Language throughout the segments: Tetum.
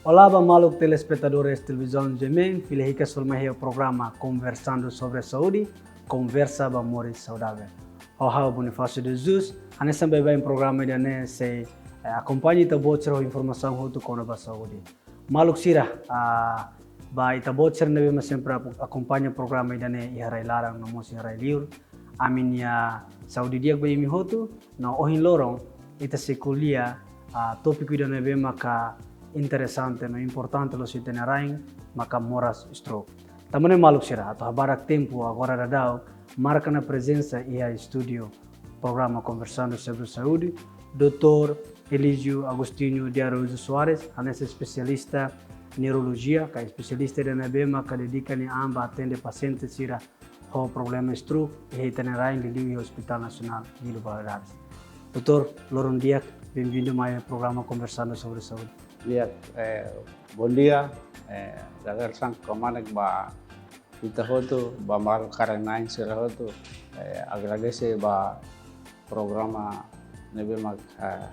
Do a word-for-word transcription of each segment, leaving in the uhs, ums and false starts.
Olá ba maluk telespetadores televizaun G M N, fila hikas fali mai iha programa Conversando sobre Saúde, konversa ba moris saudavel. Ho ha'u Bonifácio de Jesus, hanesan baibain programa ida-ne'e sei, eh, akompaña ita-boot sira ho informasaun hotu kona-ba saúde. Maluk sira, ah, ba ita-boot sira ne'ebé mak sempre ap-, akompaña programa ida-ne'e iha rai-laran no mós iha rai-liur. Ami-nia saúde di'ak ba imi hotu, no ohin loron ita sei ko'alia, ah, tópiku ida ne'ebé maka interesante no importante loos iha ita-nia rain, maka moras stroke. Tanba ne'e maluk sira, atu hakarak tempu agora daudaun, marka ona prezensa iha estúdiu programa Conversando sobre Saúde, doutór Elígio Agostinho de Araújo Soares, hanesan espesialista neurolojia, ka espesialista ida ne'ebé maka dedika nia an ba atende pasiente sira ho problema stroke, iha ita-nia rain liuliu iha Hospital Nasionál Guido Valadares. Doutór, loron di'ak, bem-vindo mai programa Conversando sobre Saúde. Di'ak, eh, bondia, eh, dadeer-saan kmanek ba ita hotu, ba maluk karik-na'in sira hotu, eh, agradese ba programa ne'ebé mak, eh,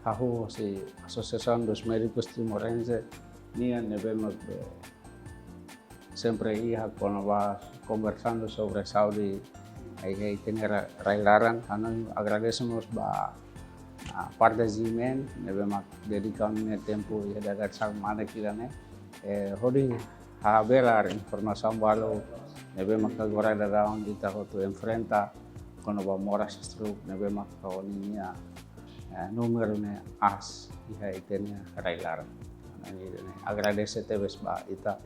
hahú husi Asociação dos Médicos Timorenses nian ne'ebé mak, eh, sempre iha kona-ba Conversando sobre Saúde, eh, iha ita-nia ra-, rai-laran, hanoin agradese mós ba, ah, parte G M N ne'ebé mak dedika nia tempu iha dadeer-saan kmanek ida-ne'e, eh, hodi habelar informasaun balu ne'ebé maka agora daudaun ita hotu enfrenta kona-ba moras stroke ne'ebé maka ho ninia, eh, númeru ne'e aas iha ita-nia rai-laran. Nah, ida-ne'e agradese tebes ba ita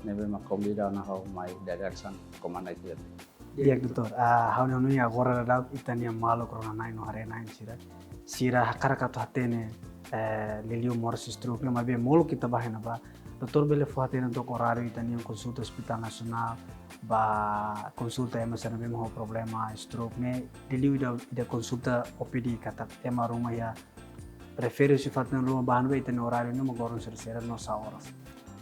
ne'ebé mak konvida ona ha'u mai dadeer-saan kmanek ida-ne'e. Di'ak, doutór. Ah, ha'u-nia hanoin agora daudaun ita-nia maluk rona-na'in no haree-na'in sira, sira hakarak atu hatene, eh, liuliu moras stroke ne'e, maibé molok ita bá iha ne'ebá. Doutór bele fó-hatene took oráriu ita-nia konsulta Hospital Nasionál, ba konsulta ema sira ne'ebé mak ho problema stroke ne'e, liuliu ida, ida konsulta O P D katak ema ruma iha refere husi fatin ruma bá iha ne'ebá, ita-nia oráriu ne'e mak loron saida-saida no sá oras?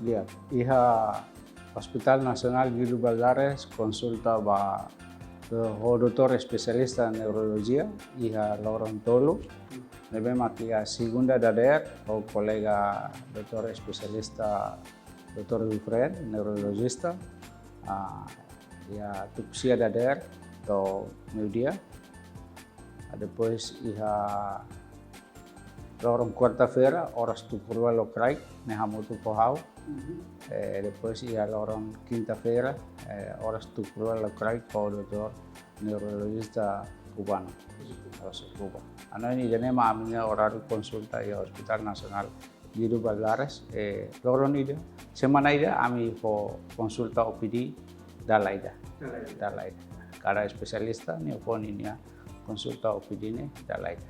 Di'ak, iha Hospital Nasionál Guido Valadares konsulta ba, eh, ho doutór espesialista neurolojia iha loron tolu, ne'ebé mak iha segunda dadeer ho kolega doutór espesialista, doutór Wilfred, neurolojista, ah, iha tuku sia dadeer to'o meiudia. Ah, depois iha loron kuarta-feira, oras tuku rua lokraik, ne'e hamutuk ho ha'u. Mhm. Eh, depois iha loron kinta-feira, eh, oras tuku rua lokraik ho doutór neurolojista kubanu. Husi Kuba. Husi Kuba. Hanoin ida-ne'e mak ami-nia oráriu konsulta iha Hospital Nasionál Guido Valadares, eh, loron ida, semana ida, ami fó konsulta O P D dala ida. Dala ida. Dala ida. Kada espesialista ne'e fó ninia konsulta O P D ne'e dala ida.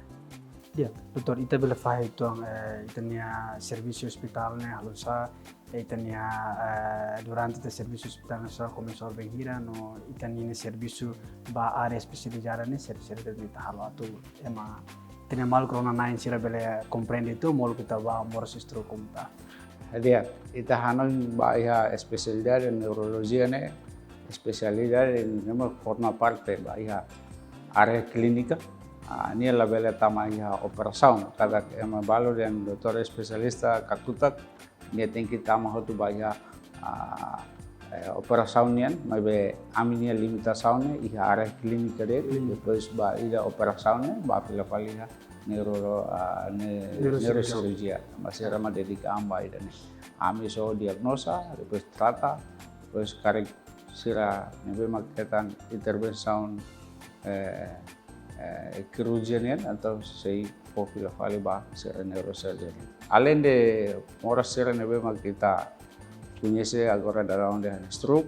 Di'ak, doutór, ita bele fahe uitoan, eh, ita-nia servisu hospitál ne'e halo saida, eh, ita-nia, eh, durante ita servisu hospitál ne'e só komesa bainhira no ita-nia servisu ba área espesializada ne'e, saida-saida ita halo atu ema, ita-nia maluk rona-na'in sira bele komprende uitoan molok ita bá moras stroke komu ta. Di'ak, ita hanoin ba iha espesialidade neurolojia ne'e, espesialidade ne'ebé forma parte ba iha área klínika. Ah, nia labele tama iha operasaun, katak ema balu dehan doutór espesialista kakutak, nia tenke tama hotu ba iha, ah, eh, operasaun nian, maibé ami-nia limitasaun ne'e iha área klínika de'it, Hmm. depois ba ida operasaun ne'e, ba fila fali iha neuro-, ah, ne-, Neurosirurjian. Neurosirurjia, maibé sira mak dedika an ba ida-ne'e. Ami só diagnoza, depois trata, depois karik sira ne'ebé mak hetan intervensaun, eh, eh, kirurjia nian, entaun sei fó fila fali ba sira neurosurgeon. Além de moras sira ne'ebé mak ita koñese agora daudaun dehan stroke,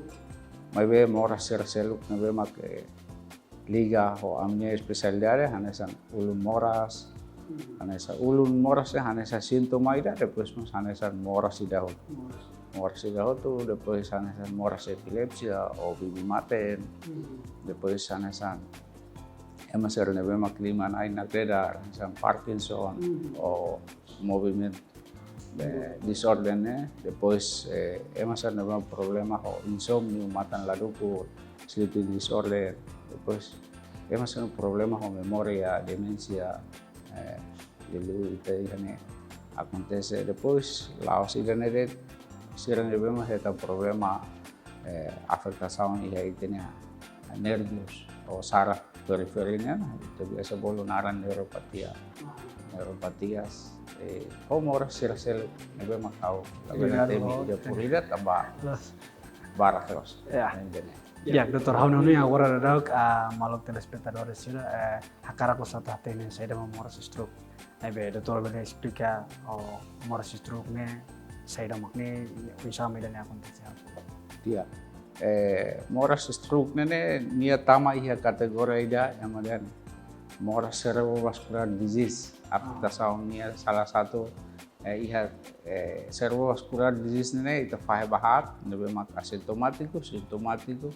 maibé moras sira seluk ne'ebé mak, eh, liga ho ami-nia espesialidade, hanesan ulun moras, Hmm. hanesan ulun moras, eh, hanesan sintoma ida, depois mós hanesan moras ida hotu. Moras. Moras ida hotu, depois hanesan moras epilepsia, ou bibi-maten, Hmm. depois hanesan ema sira ne'ebé mak liman-na'in nakdedar, hanesan Parkinson, Hmm. ou movimentu, eh, disorder ne'e, depois, eh, ema sira ne'ebé mak problema ho insómniu, matan la dukur, sleeping disorder, depois ema sira problema ho memória, deménsia, eh, liuliu ita iha ne'e, akontese depois la'ós ida-ne'e de'it, sira ne'ebé mak hetan problema, eh, afetasaun iha ita-nia nervus ou saraf perifériku nian, ita biasa bolu naran neuropatia. Neuropatias, eh, ho moras sira seluk ne'ebé mak ha'u labele temi ida por ida tanba barak loos. Ya. Ne'e ida-ne'e. Ya, doutór, ha'u hanoin agora daudaun, ah, maluk telespetadór sira, eh, hakarak loos atu hatene saida mak moras stroke. Ne'ebé doutór bele esplika, oh, moras stroke ne'e saida mak ne'e, oinsá mak ida-ne'e akontese. Ya. Eh, moras stroke ne'e, ne'e nia tama iha kategoria ida ema dehan moras cerebrovascular disease. Afetasaun nia salah satu, eh, iha, eh, cerebrovascular disease ne'e ita fahe ba haat, ne'ebé mak asintomátiku, sintomátiku,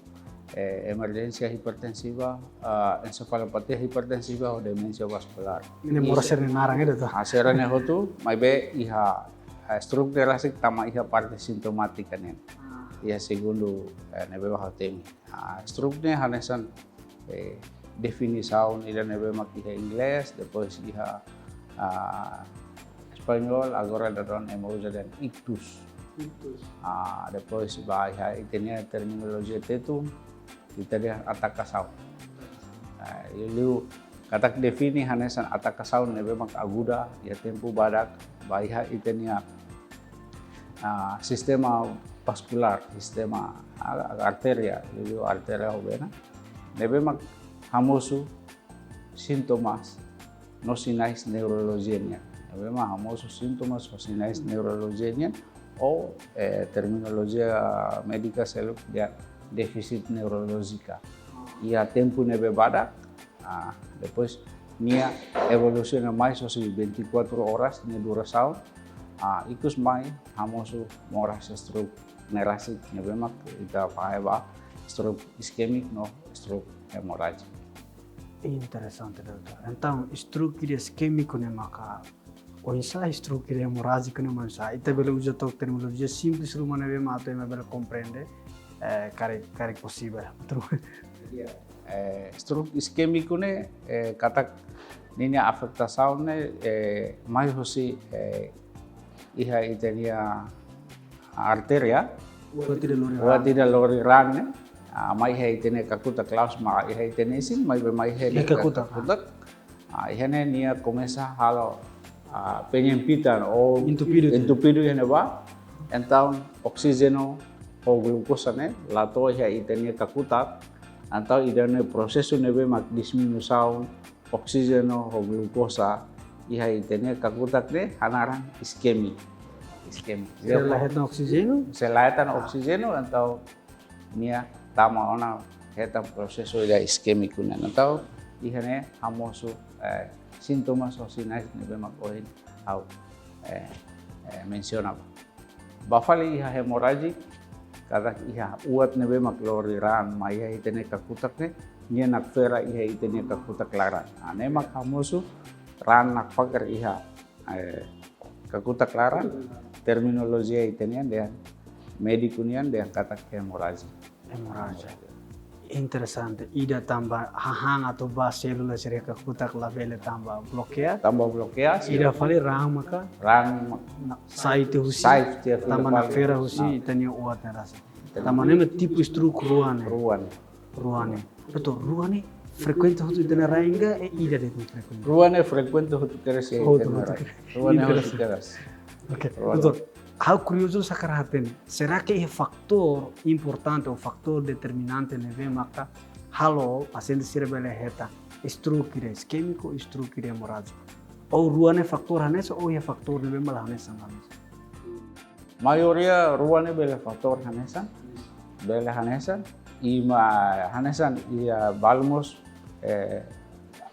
eh, emerjénsia hipertensiva, ah, ensefalopatia hipertensiva ou deménsia vaskulár. Ne'e moras sira-nia naran ida to? Ah, sira-ne'e hotu, maibé iha, eh, stroke ne'e rasik tama iha parte sintomátika nian. Ah. Iha segundu, eh, ne'ebé ha'u temi. Ah, stroke ne'e hanesan, eh, definisaun ida ne'ebé mak iha inglés, depois iha, ah, espanhol, agora daudaun ema uza dehan ictus. Ictus. Ah, depois ba iha ita-nia terminolojia Tetun, ita dehan atakasaun. Ah, liuliu katak define hanesan atakasaun ne'ebé mak aguda iha tempu badak ba iha ita-nia, ah, sistema vaskulár, sistema, ah, artéria, liuliu artéria ho vena, ne'ebé mak hamosu sintomas no sinais neurolojia nian. Ne'ebé mak hamosu sintomas ho sinais neurolojia nian, ou, eh, terminolojia médika seluk dehan défisit neurolójika. Iha tempu ne'ebé badak, ah, depois nia evolusiona mais husi vinte e quatro horas nia durasaun, ah, ikus mai hamosu moras stroke ne'e rasik, ne'ebé mak ita fahe ba stroke iskemik no stroke hemorrájiku. Interesante, doutór. Entaun, stroke iskemiku ne'e maka oinsá, stroke hemorrájiku ne'e mak oinsá? Ita bele uza took terminolojia simples ruma ne'ebé mak atu ema bele komprende, eh, karik, karik posivel. Betul. Ya. Eh, stroke iskemiku ne'e, eh, katak ninia afetasaun ne'e, eh, mai husi, eh, iha ita-nia artéria. Uat ida lori raan. Uat ida lori raan ne'e, ah, mai iha ita-nia kakutak, la'ós mak iha ita-nia isin, maibé mai iha kakutak. Kakutak. Ah, iha ne'e nia komesa halo, ah, penyempitan ou entupidu, entupidu iha ne'ebá. Entaun oksijenu ho glukosa ne'e la to'o iha ita-nia kakutak. Entaun ida-ne'e prosesu ne'ebé mak diminuisaun oksijenu ho glukosa iha ita-nia kakutak ne'e hanaran iskemik. Iskemik. Se la hetan oksijenu? Se la hetan oksijenu, entaun nia tama ona hetan prosesu ida iskemiku ne'e. Entaun iha ne'e hamosu, eh, sintomas ou sinais ne'ebé mak ohin ha'u, eh, eh, mensiona ba. Ba fali iha hemorrájiku, katak iha uat ne'ebé mak lori raan mai iha ita-nia kakutak ne'e, nia nakfera iha ita-nia kakutak laran. Ah, ne'e mak hamosu raan nakfakar iha, eh, kakutak laran, terminolojia ita-nian dehan, médiku nian dehan katak hemorragia. Hemorragia. Interesante. Ida tanba hahán atu ba sélula sira iha kakutak labele tanba blokeia. Tanba blokeia, sira. Ida fali raan maka. Raan mak. Na, sai tiha husi. Sai tiha husi. Tanba nakfera husi, ah, ita-nia uat ne'e rasik. Ita-nia. Tanba ne'e mak tipu stroke rua ne'e. Rua ne'e. Rua ne'e. Betul, rua ne'e frekuente hotu ita-nia rain ka, eh, ida de'it mak frekuente? Rua ne'e frekuente hotu kedas iha ita-nia rain. Hotu, hotu kedas. Rua ne'e hotu kedas. Oke, rua ne'e. Doutór, ha'u kuriozu hakarak hatene. Será que iha fatór importante ou fatór determinante ne'ebé maka halo pasiente sira bele hetan stroke ida iskemiku, stroke ida hemorrájiku? Ou rua ne'e fatór hanesan, ou iha fatór ne'ebé mak la hanesan, la hanesan? Maioria rua ne'e bele fatór hanesan. Bele hanesan. I ma hanesan iha balu mós, eh,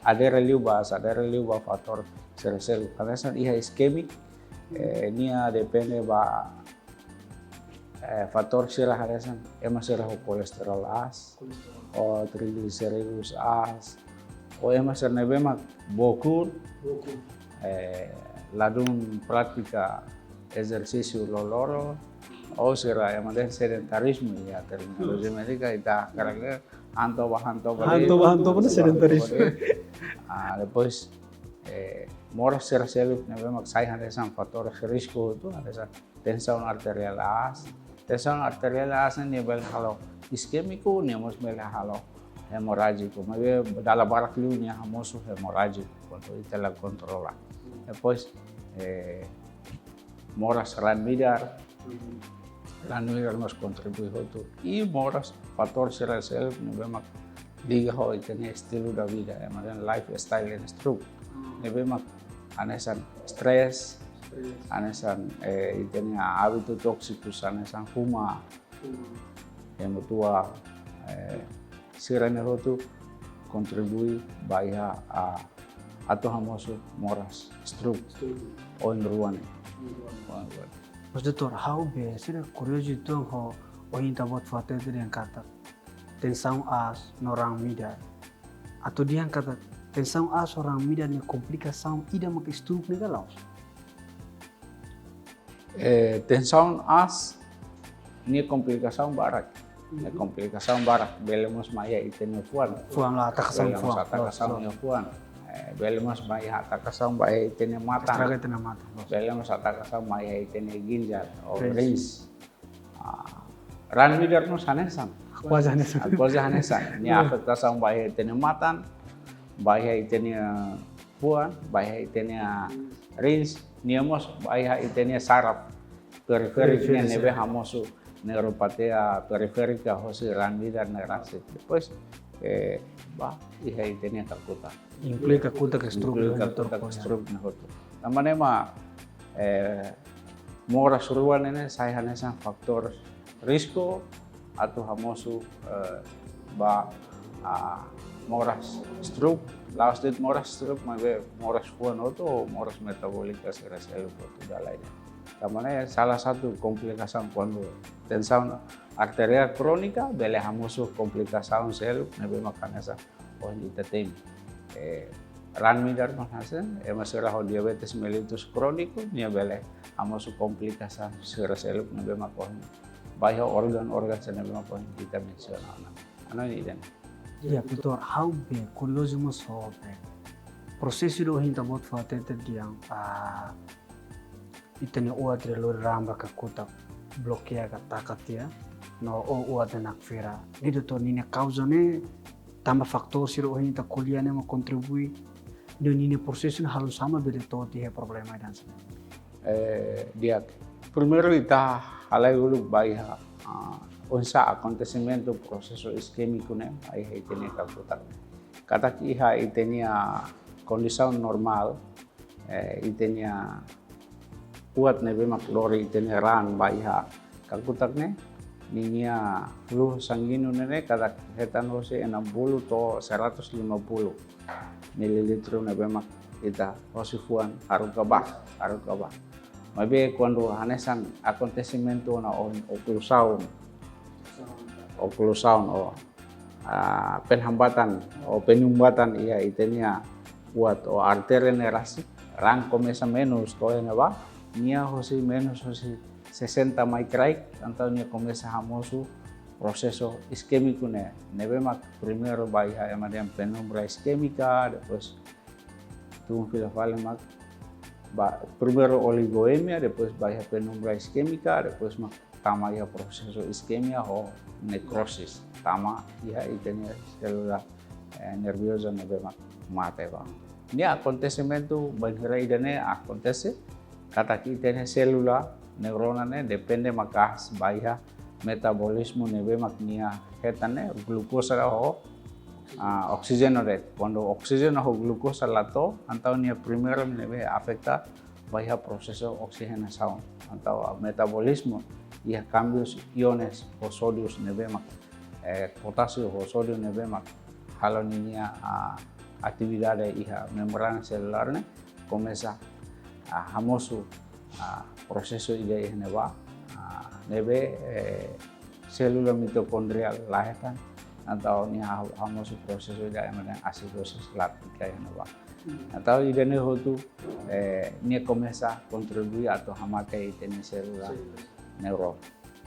adere liu ba, adere liu ba fatór sira seluk. Hanesan iha iskemik, eh, nia depende ba, eh, fatór sira hanesan ema sira ho kolesterol aas, kolesterol, ou trigliserídus aas, ou ema sira ne'ebé mak bokur, bokur, eh, ladún pratika ezersísiu loroloron, ou sira ema dehan sedentarismu iha terminolojia médika, ita hakarak dehan han toba, han toba de'it. Han toba, han toba ne'e sedentarismu. Ah, depois, eh, moras sira seluk ne'ebé mak sai hanesan fatór risku hotu, hanesan tensaun arteriál aas. Tensaun arteriál aas ne'e nia bele halo iskemiku, nia mós bele halo emorájiku. Maibé dala barak liu nia hamosu emorájiku, kuandu ita la kontrola. Depois, eh, moras raan midar, raan midar mós kontribui hotu. I moras fatór sira seluk ne'ebé mak liga ho ita-nia estilu de vida, ema dehan lifestyle and stroke. Ne'ebé mak hanesan stress, hanesan, eh, ita-nia hábitu tóksiku, hanesan fuma, ema tua, eh, sira-ne'e hotu kontribui ba iha, ah, atu hamosu moras stroke. Oin rua ne'e. Oin rua ne'e. Mas doutór, ha'u be, sira kuriozu uitoan ho ohin ita-boot fó hatete dehan katak tensaun aas no raan midar. Atu dehan katak tensaun aas ho raan midar ne'e komplikasaun ida maka stroke ne'e ka la'ós? Eh, tensaun aas nia komplikasaun barak. Nia komplikasaun barak. Bele mós mai iha ita-nia fuan. Fuan la, atakasaun fuan. Bele mós atakasaun iha fuan. Eh, bele mós mai iha atakasaun ba iha ita-nia matan. Estraga ita-nia matan. Bele mós atakasaun mai iha ita-nia ginjal, ou rins. Rins. Ah, raan midar mós hanesan. Kuaze hanesan. Kuaze hanesan. Nia afetasaun ba iha ita-nia matan, ba iha ita-nia fuan, ba iha ita-nia rins, nia mós ba iha ita-nia saraf perifériku ne'ebé hamosu neuropatia periférika hosi raan midar ne'e rasik. Depois, eh, ba iha ita-nia kakutak. Inklui kakutak ka stroke. Inklui kakutak ka stroke ne'e hotu. Tanba ne'e mak, eh, moras rua ne'e sai hanesan fatór risku atu hamosu, eh, ba, ah, moras stroke, la'ós de'it moras stroke, maibé moras fuan hotu, moras metabólika sira seluk hotu dala ida. Tanba ne'e salah satu komplikasaun kuandu tensaun arteriál krónika bele hamosu komplikasaun seluk ne'ebé mak hanesan ohin ita temi. Eh, raan midar mós hanesan, ema sira ho diabetes mellitus króniku, nia bele hamosu komplikasaun sira seluk ne'ebé mak ohin. Ba iha órgaun-órgaun sira ne'ebé mak ohin ita mensiona ona. Anu ni dan. Ya, doutór, ha'u be kuriozu mós ho be. Prosesu ida ohin ita-boot fó hatete dehan, ah, ita-nia uat ida lori raan ba kakutak, blokeia ka taka tiha, no o uat ne'e nakfera. Ne'e doutór, ninia kauza ne'e tanba fatór sira ohin ita ko'alia ne'e mak kontribui, no ninia prosesu ne'e halo sá mak bele to'o tiha problema ida hanesan ne'e? Eh, di'ak. Primeiru ita halai uluk ba iha, ah, oinsá akontesimentu prosesu iskémiku ne'e ba iha ita-nia kakutak. Katak iha ita-nia kondisaun normál, eh, ita-nia uat ne'ebé mak lori ita-nia raan ba iha kakutak ne'e, ninia fluxu sanguíneu ne'e katak hetan hosi enam puluh to'o seratus lima puluh mililitru ne'ebé mak ita hosi fuan haruka ba, haruka ba. Maibé kuandu hanesan akontesimentu ona ohin okluzaun, okluzaun ou, ah, penhambatan ou penumbatan iha ita-nia uat ou artéria ne'e rasik, raan komesa menus to'o iha ne'ebá, nia hosi menus hosi sesenta mai kraik, entaun nia komesa hamosu prosesu iskémiku ne'e, ne'ebé mak primeiru ba iha ema dehan penumbra iskémika, depois tun fila fali mak ba primeiru oligoemia, depois ba iha penumbra iskémika, depois mak tama iha prosesu iskemia ho nekrosis, tama iha ita-nia sélula, eh, nervoza ne'ebé mak mate ba. Nia akontesimentu bainhira ida-ne'e akontese, katak ita-nia sélula neurona ne'e depende maka'as ba iha metabolizmu ne'ebé mak nia hetan ne'e glukosa ho, ah, oksijéniu de'it. Kuandu oksijéniu ho glukosa la to'o, entaun nia primeiru ne'ebé afeta ba iha prosesu oksijenasaun. Entaun metabolizmu iha kámbiu iones ho sódiu ne'ebé mak, eh, potásiu ho sódiu ne'ebé mak halo ninia, ah, atividade iha membrana selulár ne'e komesa, ah, hamosu, ah, prosesu ida iha ne'ebá, ah, ne'ebé, eh, sélula mitokondriál la hetan, entaun nia ha-, hamosu prosesu ida ema dehan asidosis láktika iha ne'ebá. Hmm. Entaun ida-ne'e hotu, eh, nia komesa kontribui atu hamate ita-nia sélula neurona.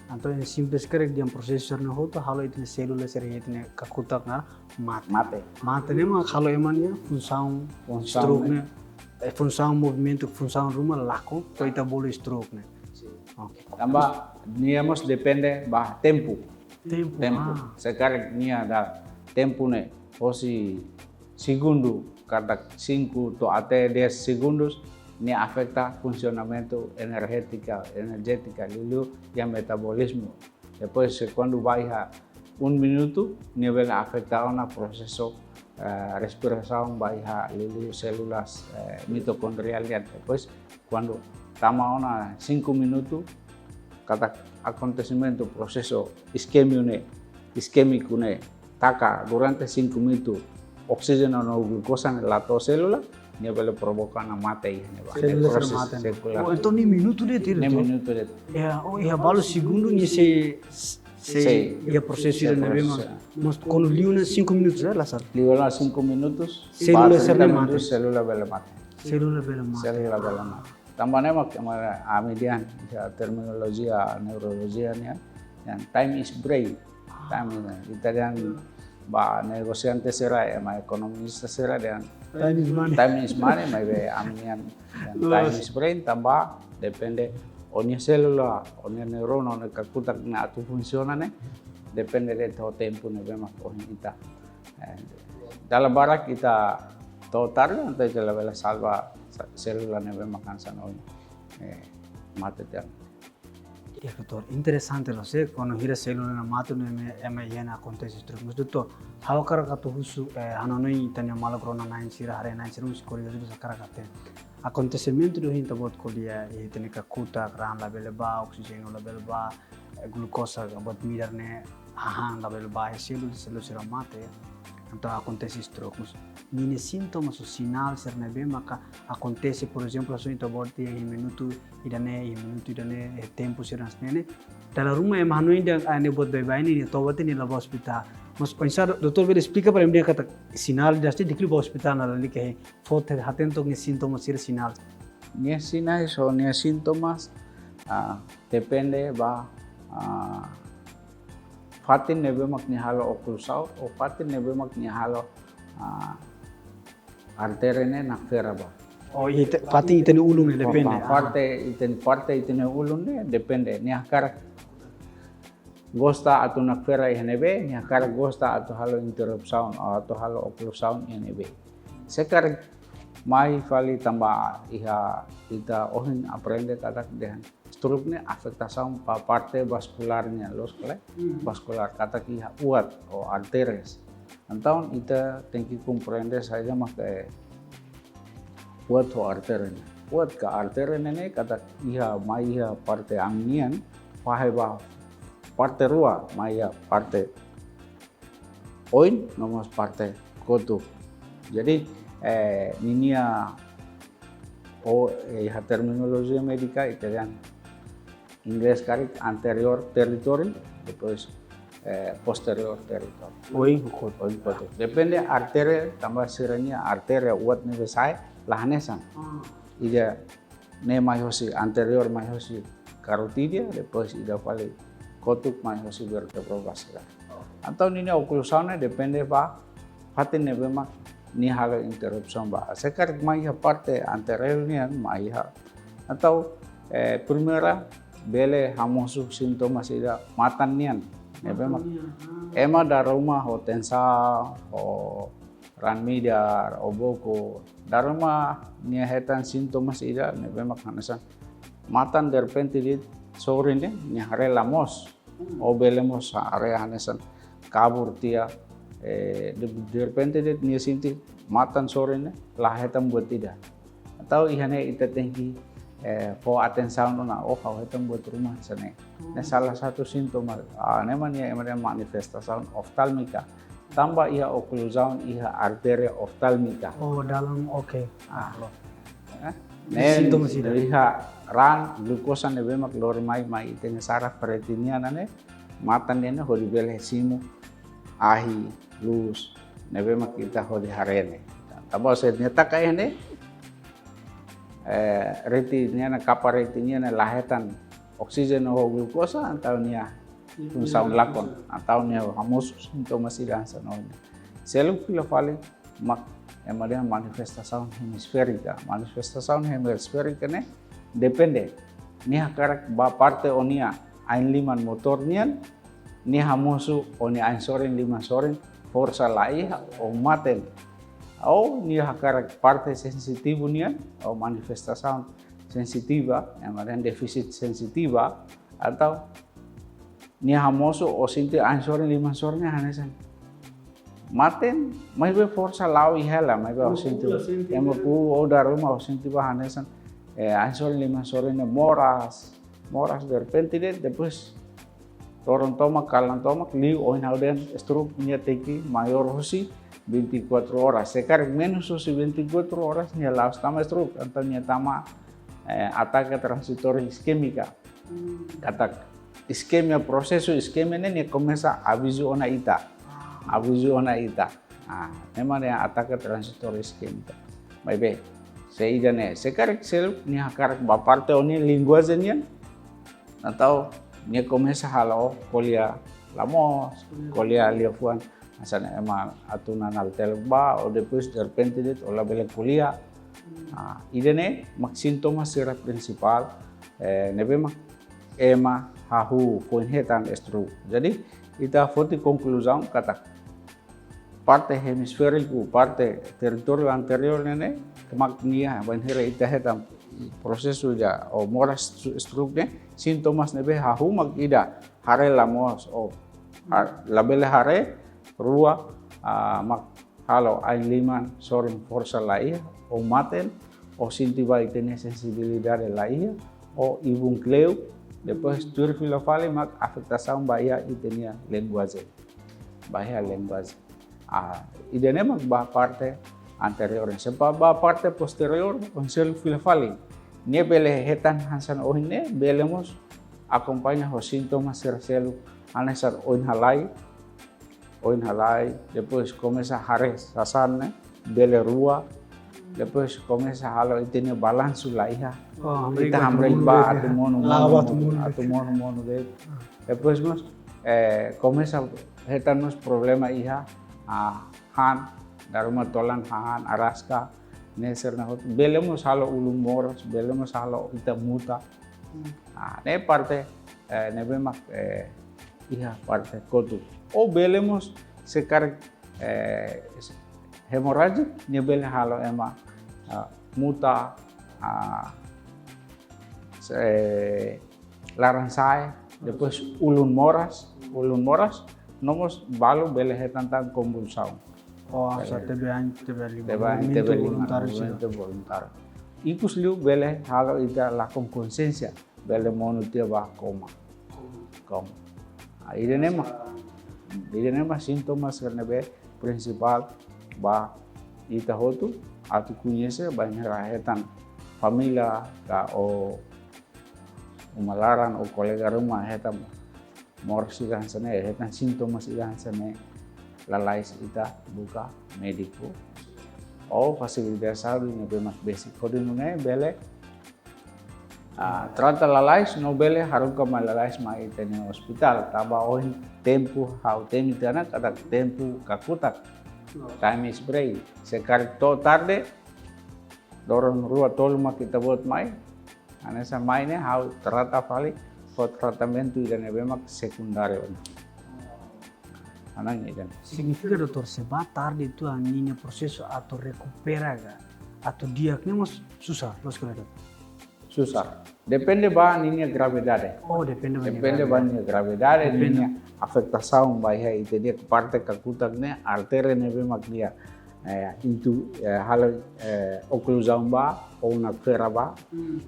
Entaun, simples karik dehan prosesu ne'e hotu halo ita-nia sélula sira iha ita-nia kakutak ne'e mate. Mate. Mate ne'e mak halo ema nia funsaun, funsaun stroke ne'e, ne'e eh, funsaun movimentu, funsaun ruma lakon, to'o ita bolu stroke ne'e. Sin. Oke. Tanba nia mós depende ba tempu. Tempu. Tempu. Ah. Se karik nia dala tempu ne'e hosi segundu, katak cinco to'o até dez segundos, nia afeta funsionamentu enerjétika, enerjétika, liuliu iha metabolizmu. Depois, se kuandu ba iha um minutu, nia bele afeta ona prosesu, eh, respirasaun ba iha liuliu sélula, eh, mitokondriál nian. Depois, kuandu tama ona cinco minutu, katak akontesimentu prosesu iskémiu ne'e, iskémiku ne'e taka durante cinco minutu, oksijenu no glukosa ne'e la to'o sélula, nia bele provoka ona mate iha ne'ebá. Sélula Prosesu sira mate. sekular. Oh, entaun ne'e minutu de'it, Ne'e diretór? Minutu de'it. Ya, oh, iha balu segundu nia sei, sei, Sei. iha prosesu Sei ida ne'ebé prosesu. Mak. Mas kuandu liu ona cinco minutos, eh, Lazaro? Liu ona cinco minutus, Sélula ba sira trinta mate. Minutus, sélula bele mate. Sélula bele mate. Sélula bele mate. Tanba ne'e mak, ema, ami dehan, iha terminolojia neurolojia nian, yang time is brain. Time is brain. Ita dehan ba negosiante sira, ema ekonomista sira dehan Time is money. Time is money, maibé ami nian, yang time is brain, tanba depende ó-nia sélula, ó-nia neurona, ó-nia kakutak ne'e atu funsiona ne'e, depende de'it ho tempu ne'ebé mak ohin ita. Eh, dala barak ita to'o tarde, entaun ita labele salva sa-, sélula ne'ebé mak hanesan ohin, eh, mate tiha ona. Ya, doutór, interesante loos, eh, kuandu hira sélula ne'e mate ne'e ema, ema iha ne'e akontese stroke. Mas doutór, ha'u hakarak atu husu, eh, hanoin ita-nia maluk rona-na'in sira, haree-na'in sira, mós kuriozu, hakarak hatene. Akontesimentu ida ohin ita-boot ko'alia, eh, ita-nia kakutak, raan labele bá, oksijenu labele bá, eh, glukosa buat midar ne'e hahán labele bá, eh, sélula, sélula sira mate, entaun akontese stroke. Mas ninia sintomas ou sinál sira ne'ebé maka akontese, por ezemplu, hanesan ita-boot dehan iha minutu ida-ne'e, iha minutu ida-ne'e, eh, tempu sira hanesan ne'e. Dala ruma ema hanoin dehan, ah, ne'e buat baibain, ne'e toba tiha, ne'e la bá ospitál. Mas oinsá doutór bele esplika para ema dehan katak sinál ida sei di'ak liu bá ospitál, lalika, eh, fó hatene took nia sintomas sira, sinál. Nia sinál, so nia sintomas, ah, depende ba, ah, fatin ne'ebé mak nia halo okluzaun, ou fatin ne'ebé mak nia halo, ah, artéria ne'e nakfera ba. Oh, ita, fatin ita-nia ulun ne'e depende. Ba, parte ita, parte ita-nia ulun ne'e depende. Nia hakarak gosta atu nakfera iha ne'ebé, nia hakarak gosta atu halo interrupsaun, ou atu halo okluzaun iha ne'ebé. Se karik mai fali tanba iha ita ohin aprende katak dehan stroke ne'e afetasaun ba parte vaskulár nian, loos ka lae? Vaskulár, katak iha uat ou artérias. Entaun ita tenke komprende saida mak uat ho artéria ne'e. Uat ka artéria ne'e katak iha, mai iha parte an nian, fahe ba parte rua, mai iha parte oin no mós parte kotuk. Jadi, eh, ninia, ou, eh, iha terminolojia médika ita dehan inglés karik anterior territory, depois, eh, posterior territory. Oin ho kotuk. Oin ho kotuk. Depende artéria, tanba sira-nia artéria uat ne'ebé sa'e la hanesan. Ida ne'e mai hosi anterior, mai hosi karotídea, depois ida fali kotuk mai hosi vértebra bázica. Entaun ninia okluzaun ne'e depende ba fatin ne'ebé mak nia halo interrupsaun ba. Se karik mai iha parte anterior nian, mai iha. Entaun, eh, primeira bele hamosu sintomas ida matan nian. Ne'ebé mak ema dala ruma ho tensaun, ho raan midar, ho bokur. Dala ruma nia hetan sintomas ida ne'ebé mak hanesan matan derrepente de'it sorin de'it, nia haree la moos. Ou bele mós haree hanesan kabur tiha, eh, de, derrepente de'it nia sente matan sorin ne'e la hetan buat ida. Entaun iha ne'e ita tenke, eh, fó atensaun ona, oh, ha'u hetan buat ruma hanesan ne'e. Ne'e salah satu sintoma, ah, ne'e mak nia ema dehan manifestasaun oftálmika. Tanba iha okluzaun iha artéria oftálmika. Oh, dalam, oke. Ah, loos. Eh? Ne'e sintoma sira. Iha raan glukosa ne'ebé mak lori mai, mai ita-nia saraf retina nian ne'e, matan nian ne'e hodi bele simu ahi, lus ne'ebé mak ita hodi haree ne'e. Tanba se nia taka iha ne'e, eh, retina nian, kapa retina nian la hetan oksijenu ho glukosa, entaun nia funsaun lakon, entaun nia hamosu sintomas ida hanesan ohin. Seluk fila fali mak ema dehan manifestasaun hemisférika. Manifestasaun hemisférika ne'e depende. Nia hakarak ba parte ó-nia ain-liman motór nian, nia hamosu ó-nia ain-sorin, liman-sorin, forsa la iha, ó maten. Ou nia hakarak parte sensitivu nian, ou manifestasaun sensitiva, ema dehan défisit sensitiva, atau nia hamosu ó sente ain-sorin, liman-sorin ne'e hanesan maten, maibé forsa la'o iha hela, maibé ó sente, ema ku ó dala ruma ó sente ba hanesan, eh, ain-sorin, liman-sorin ne'e moras, moras derrepente de'it, depois loron tomak, kalan tomak, liu ohin ha'u dehan stroke nia tenke maiór husi vinte e quatro horas. Se karik menus husi vinte e quatro horas, nia la'ós tama stroke, entaun nia tama, eh, atake transitória iskémika. Katak iskemia, prosesu iskemia ne'e nia komesa avizu ona ita. Avizu ona ita. Ah, ne'e mak nia atake transitória iskémika. Maibé, se ida-ne'e, se karik seluk nia hakarak ba parte ó-nia linguajen nian, entaun nia komesa halo ko'alia la moos, ko'alia liafuan, hanesan ema atu nanál teluk ba, ou depois derrepente de'it ó labele ko'alia. Ah, ida-ne'e mak sintoma sira prinsipál, eh, ne'ebé mak ema hahú foin hetan stroke. Jadi, ita foti konkluzaun katak parte hemisfériku, parte territóriu anteriór ne'e, ke mak nia, bainhira ita hetan prosesu ida, ou moras stroke ne'e, sintomas ne'ebé hahú mak ida, haree la moos, ou har-, labele haree, rua, ah, mak halo ain-liman, sorin forsa la iha, ou maten, ou sente ba ita-nia sensibilidade la iha, ou ibun kleur, depois tuir fila fali mak afetasaun ba iha ita-nia linguajen. Ba iha linguajen. Ah, ida-ne'e mak ba parte anteriór. Se ba, ba parte posteriór, oinsá fila fali. Nia bele hetan hanesan ohin ne'e, bele mós akompaña ho sintoma sira seluk, hanesan oin halai, oin halai, depois komesa haree sasán ne'e, bele rua, depois komesa halo ita-nia balansu la iha, oh, ita hamriik ba atu monu, monu, atu monu, monu de'it. Depois mós, eh, komesa hetan mós problema iha, ah, han, dala ruma tolan hahán, araska, ne'e sira-ne'e hotu. Bele mós halo ulun moras, bele mós halo ita muta. Ah, ne'e parte, eh, ne'ebé mak, eh, iha parte kotuk. Ou bele mós se karik, eh, hemorrájiku, nia bele halo ema, ah, muta, ah, se, laran-sa'e, depois ulun moras, ulun moras, no mós balu bele hetan tan konvulsaun. Oh, hanesan T B A, T B A lima, T B A, T B A lima, movimentu voluntáriu. Movimentu voluntáriu. Ikus liu bele halo ita lakon konsiénsia, bele monu tiha ba koma. Koma. Ah, ida-ne'e mak, ida-ne'e mak sintomas ne'ebé prinsipál ba ita hotu atu koñese, bainhira hetan família ka ou uma laran ou kolega ruma hetan moras ida hanesan ne'e, hetan sintomas ida hanesan ne'e, lalais ita buka médiku ou fasilidade saúde ne'ebé mak besik. Hodi nune'e bele, ah, trata lalais, no bele haruka mai lalais mai ita-nia ospitál. Tanba ohin tempu, ha'u temi tiha ona katak tempu kakutak. Time is break. Se karik to'o tarde, loron rua tolu mak ita-boot mai, hanesan mai ne'e ha'u trata fali ho tratamentu ida ne'ebé mak sekundáriu. Hanesan ida-ne'e. Signifika, doutór, se ba tarde uitoan ninia prosesu atu rekupera ka, atu di'ak ne'e mós susar, loos ka lae, doutór? Susar. Depende ba ninia gravidade. Oh, depende ba ninia gravidade. Depende ba ninia gravidade, ninia afetasaun ba iha ita-nia parte kakutak ne'e, artéria ne'ebé mak nia, eh, intu, eh, halo, eh, okluzaun ba, ou nakfera ba. Hmm.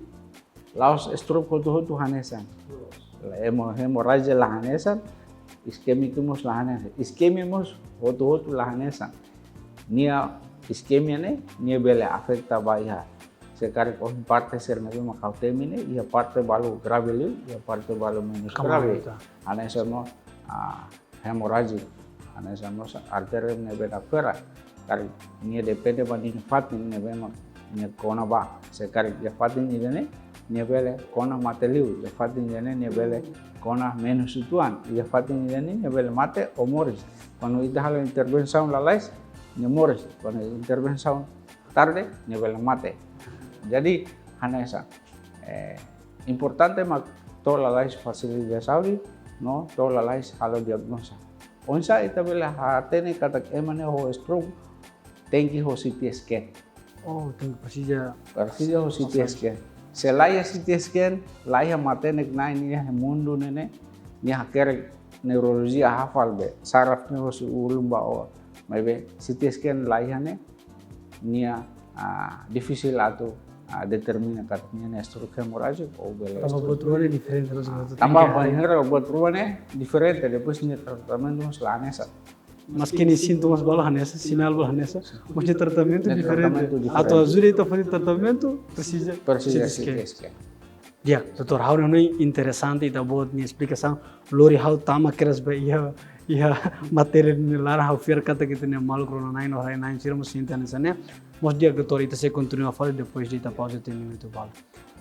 La'ós stroke hotu-hotu hanesan. Hemo-, hemorragia la hanesan, iskemia mós la hanesan. Iskemia mós hotu-hotu la hanesan. Nia iskemia ne'e, nia bele afeta ba iha. Se karik ohin parte sira ne'ebé mak ha'u temi ne'e, iha parte balu grave liu, iha parte balu menus grave. Hanesan mós, ah, hemorragia. Hanesan mós artéria ne'ebé nakfera. Karik nia depende ba ninia fatin ne'ebé mak nia kona ba. Se karik iha fatin ida-ne'e, nia bele kona mate liu. Iha fatin ida-ne'e, nia bele kona menus uitoan. Iha fatin ida-ne'e, nia bele mate ou moris. Kuandu ita halo intervensaun lalais, nia moris, kuandu intervensaun tarde, nia bele mate. Jadi, hanesan, eh, importante mak to'o lalais fasilidade saúde, no to'o lalais halo diagnoza. Oinsá ita bele hatene katak ema ne'e ho stroke, tenke ho C T scan. Oh, tenke presiza. Presiza ho C T scan. Se la iha C T scan, la iha matenek na'in iha mundu ne'e ne'e, nia hakerek neurolojia hafal be, saraf ne'e hosi ulun ba oin. Maibé C T scan la iha ne'e, nia, ah, difisil atu, ah, determina katak nia ne'e stroke hemorrájiku ou bele. Tanba stroke. Buat rua ne'e diferente, terus Ah, buat tanba rua ne'e, buat rua ne'e diferente, depois nia tratamentu mós la hanesan. Maski nia sintomas balu hanesan, sinál balu hanesan, mas nia tratamentu diferente. Nia tratamentu diferente. Atu ajuda ita faze tratamentu, presiza C T scan. Di'ak, doutór, ha'u hanoin interesante ita-boot nia esplikasaun, lori ha'u tama kedas ba iha, iha matéria nia laran, ha'u fiar katak ita-nia maluk rona-na'in no haree-na'in sira mós sente hanesan ne'e. Mas di'ak, doutór, ita sei kontinua fali depois de ita pauza tiha minutu balu.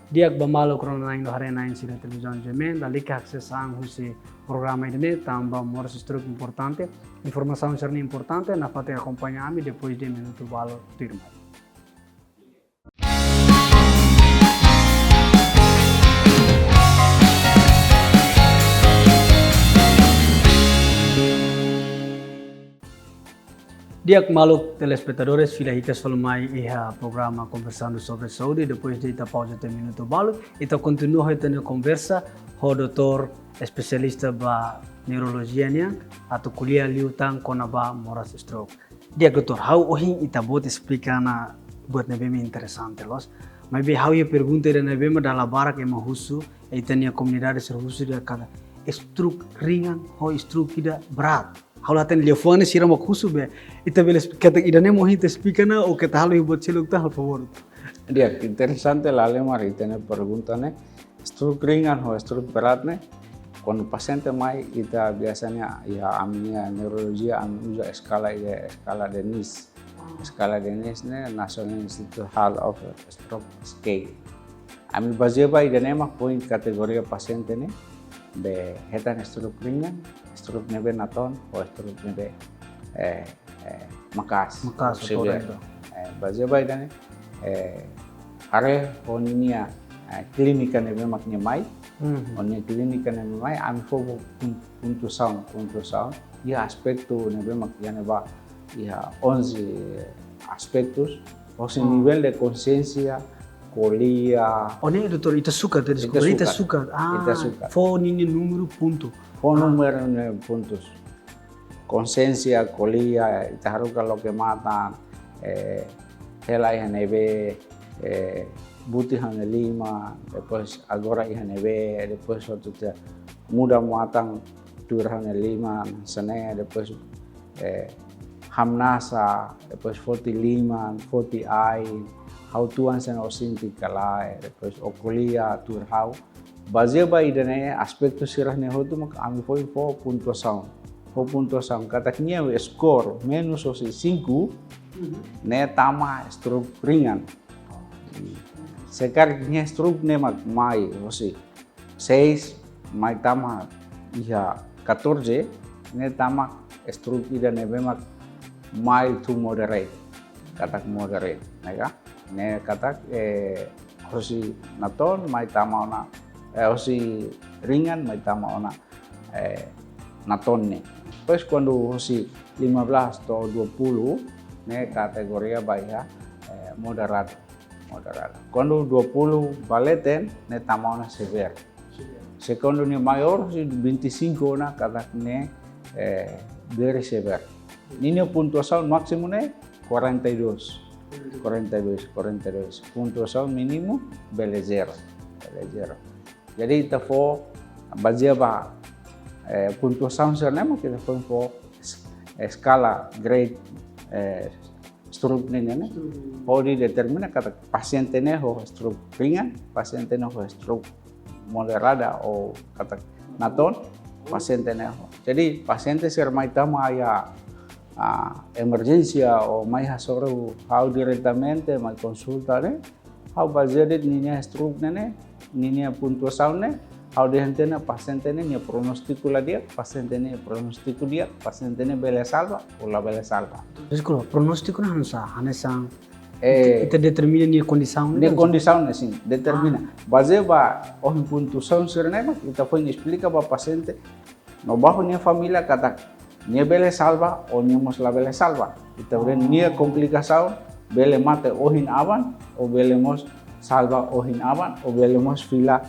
Di'ak ba maluk rona-na'in no haree-na'in sira televizaun GMN, lalika haksesang husi programa ida-ne'e, tanba moras stroke importante, informasaun sira-ne'e importante, nafatin akompaña ami depois de minutu balu tuirmai. Di'ak maluk telespetadores, fila hikas fali mai iha programa Conversando sobre Saúde, depois de ita pauza tiha minutu balu, ita kontinua ho ita-nia konversa ho doutór espesialista ba neurolojia nian, atu ko'alia liután kona-ba moras stroke. Di'ak doutór, ha'u ohin ita-boot esplika ona buat ne'ebé mak interesante loos. Maibé ha'u iha pergunta ida ne'ebé mak dala barak ema husu, ita-nia komunidade sira husu dehan katak stroke ringan ho stroke ida berat. Ha'u la hatene liafuan ne'e sira mak husu be. Ita bele esp-, katak ida-ne'e mak ohin ita esplika ona, ou keta halo iha buat seluk tan, halo favór. Di'ak, interesante lahalimar ita-nia pergunta ne'e. Stroke ringan ho stroke berat ne'e, kuandu pasiente mai, ita biasanya iha ami-nia neurolojia ami uza eskala ida, eskala de Nice. Eskala de Nice ne'e National Institute Hall of Stroke Scale. Ami bazeia ba ida-ne'e mak foin kategoria pasiente ne'e, be hetan stroke ringan, stroke ne'ebé natoon, ho stroke ne'ebé, eh, eh, maka'as, Maka'as, severe. Atau ringan. Eh, bazeia ba ida-ne'e, eh, haree ho nia, eh, klínika ne'ebé mak nia mai, Mhm. ho nia klínika ne'ebé mai, ami fó pun-, pontuasaun, pontuasaun, iha aspetu ne'ebé mak iha ne'ebá, iha onze aspectos, hosi Ah. nivel de konxiénsia, ko'alia. Oh, ne'e, doutór, ita sukat, ita Ita sukat, ita sukat. sukat. Ah, Ita sukat. fó ninia númeru pontu. Fó Ah. númeru ne'e pontus. Konxiénsia, ko'alia, ita haruka loke matan, eh, hela iha ne'ebé, eh, buti iha ne'e liman, depois agora iha ne'ebé, depois waktu ita muda matan tuir iha ne'e liman, hanesan ne'e, depois, eh, hamnasa, depois foti liman, foti ain, ha'u tuan hanesan ne'e, ó sente ka lae, depois ó ko'alia tuir ha'u. Bazeia ba ida-ne'e aspetu sira-ne'e hotu mak ami foin fó pontuasaun. Fó pontuasaun katak nia skor menus hosi cinco, Mhm. ne'e tama stroke ringan. Se karik nia stroke ne'e mak mai hosi seis, mai tama iha catorze, ne'e tama stroke ida ne'ebé mak mild to moderate. Katak moderate, ne'e ka? Ne'e katak, eh, hosi natoon mai tama ona, eh, hosi ringan mai tama ona, eh, natoon ne'e. Depois kuandu hosi lima belas to'o dua puluh, ne'e kategoria ba iha, eh, moderadu, moderadu. Kuandu dua puluh ba leten, ne'e tama ona severe. Se kuandu nia maiór, hosi vinte e cinco ona, katak ne'e, eh, very severe. Ninia pontuasaun másimu ne'e quarenta e dois. Quarenta e dois, quarenta e dois. Pontuasaun mínimu, bele zero. Bele zero. Jadi, ita fó, bazeia ba, eh, pontuasaun sira-ne'e mak ita fó, fó es-, eskala grade, eh, stroke ne'e, ne'e, ne'e. Stroke. Hodi determina katak pasiente ne'e ho stroke ringan, pasiente ne'e ho stroke moderada ou katak natoon, pasiente ne'e ho. Jadi, pasiente sira mai tama iha, ah, emerjénsia ou mai hasoru ha'u diretamente, mai konsulta ne'e, ha'u bazeia de'it ninia stroke ne'e ne'e, ninia pontuasaun ne'e, Ha'u dehan tiha ona pasiente ne'e nia prognóstiku la di'ak, pasiente ne'e prognóstiku di'ak, pasiente ne'e bele salva ou la bele salva. Deskulpa, prognóstiku ne'e hanesan, hanesan Eh, ita determina nia kondisaun nia ne'e? Kondisaun ne'e sin, determina. Bazeia ba ohin pontuasaun sira-ne'e mak ita foin esplika ba pasiente no ba nia família katak nia bele salva ou nia mós la bele salva. Ita bele nia komplikasaun bele mate ohin aban, ou bele mós salva ohin aban, ou bele mós fila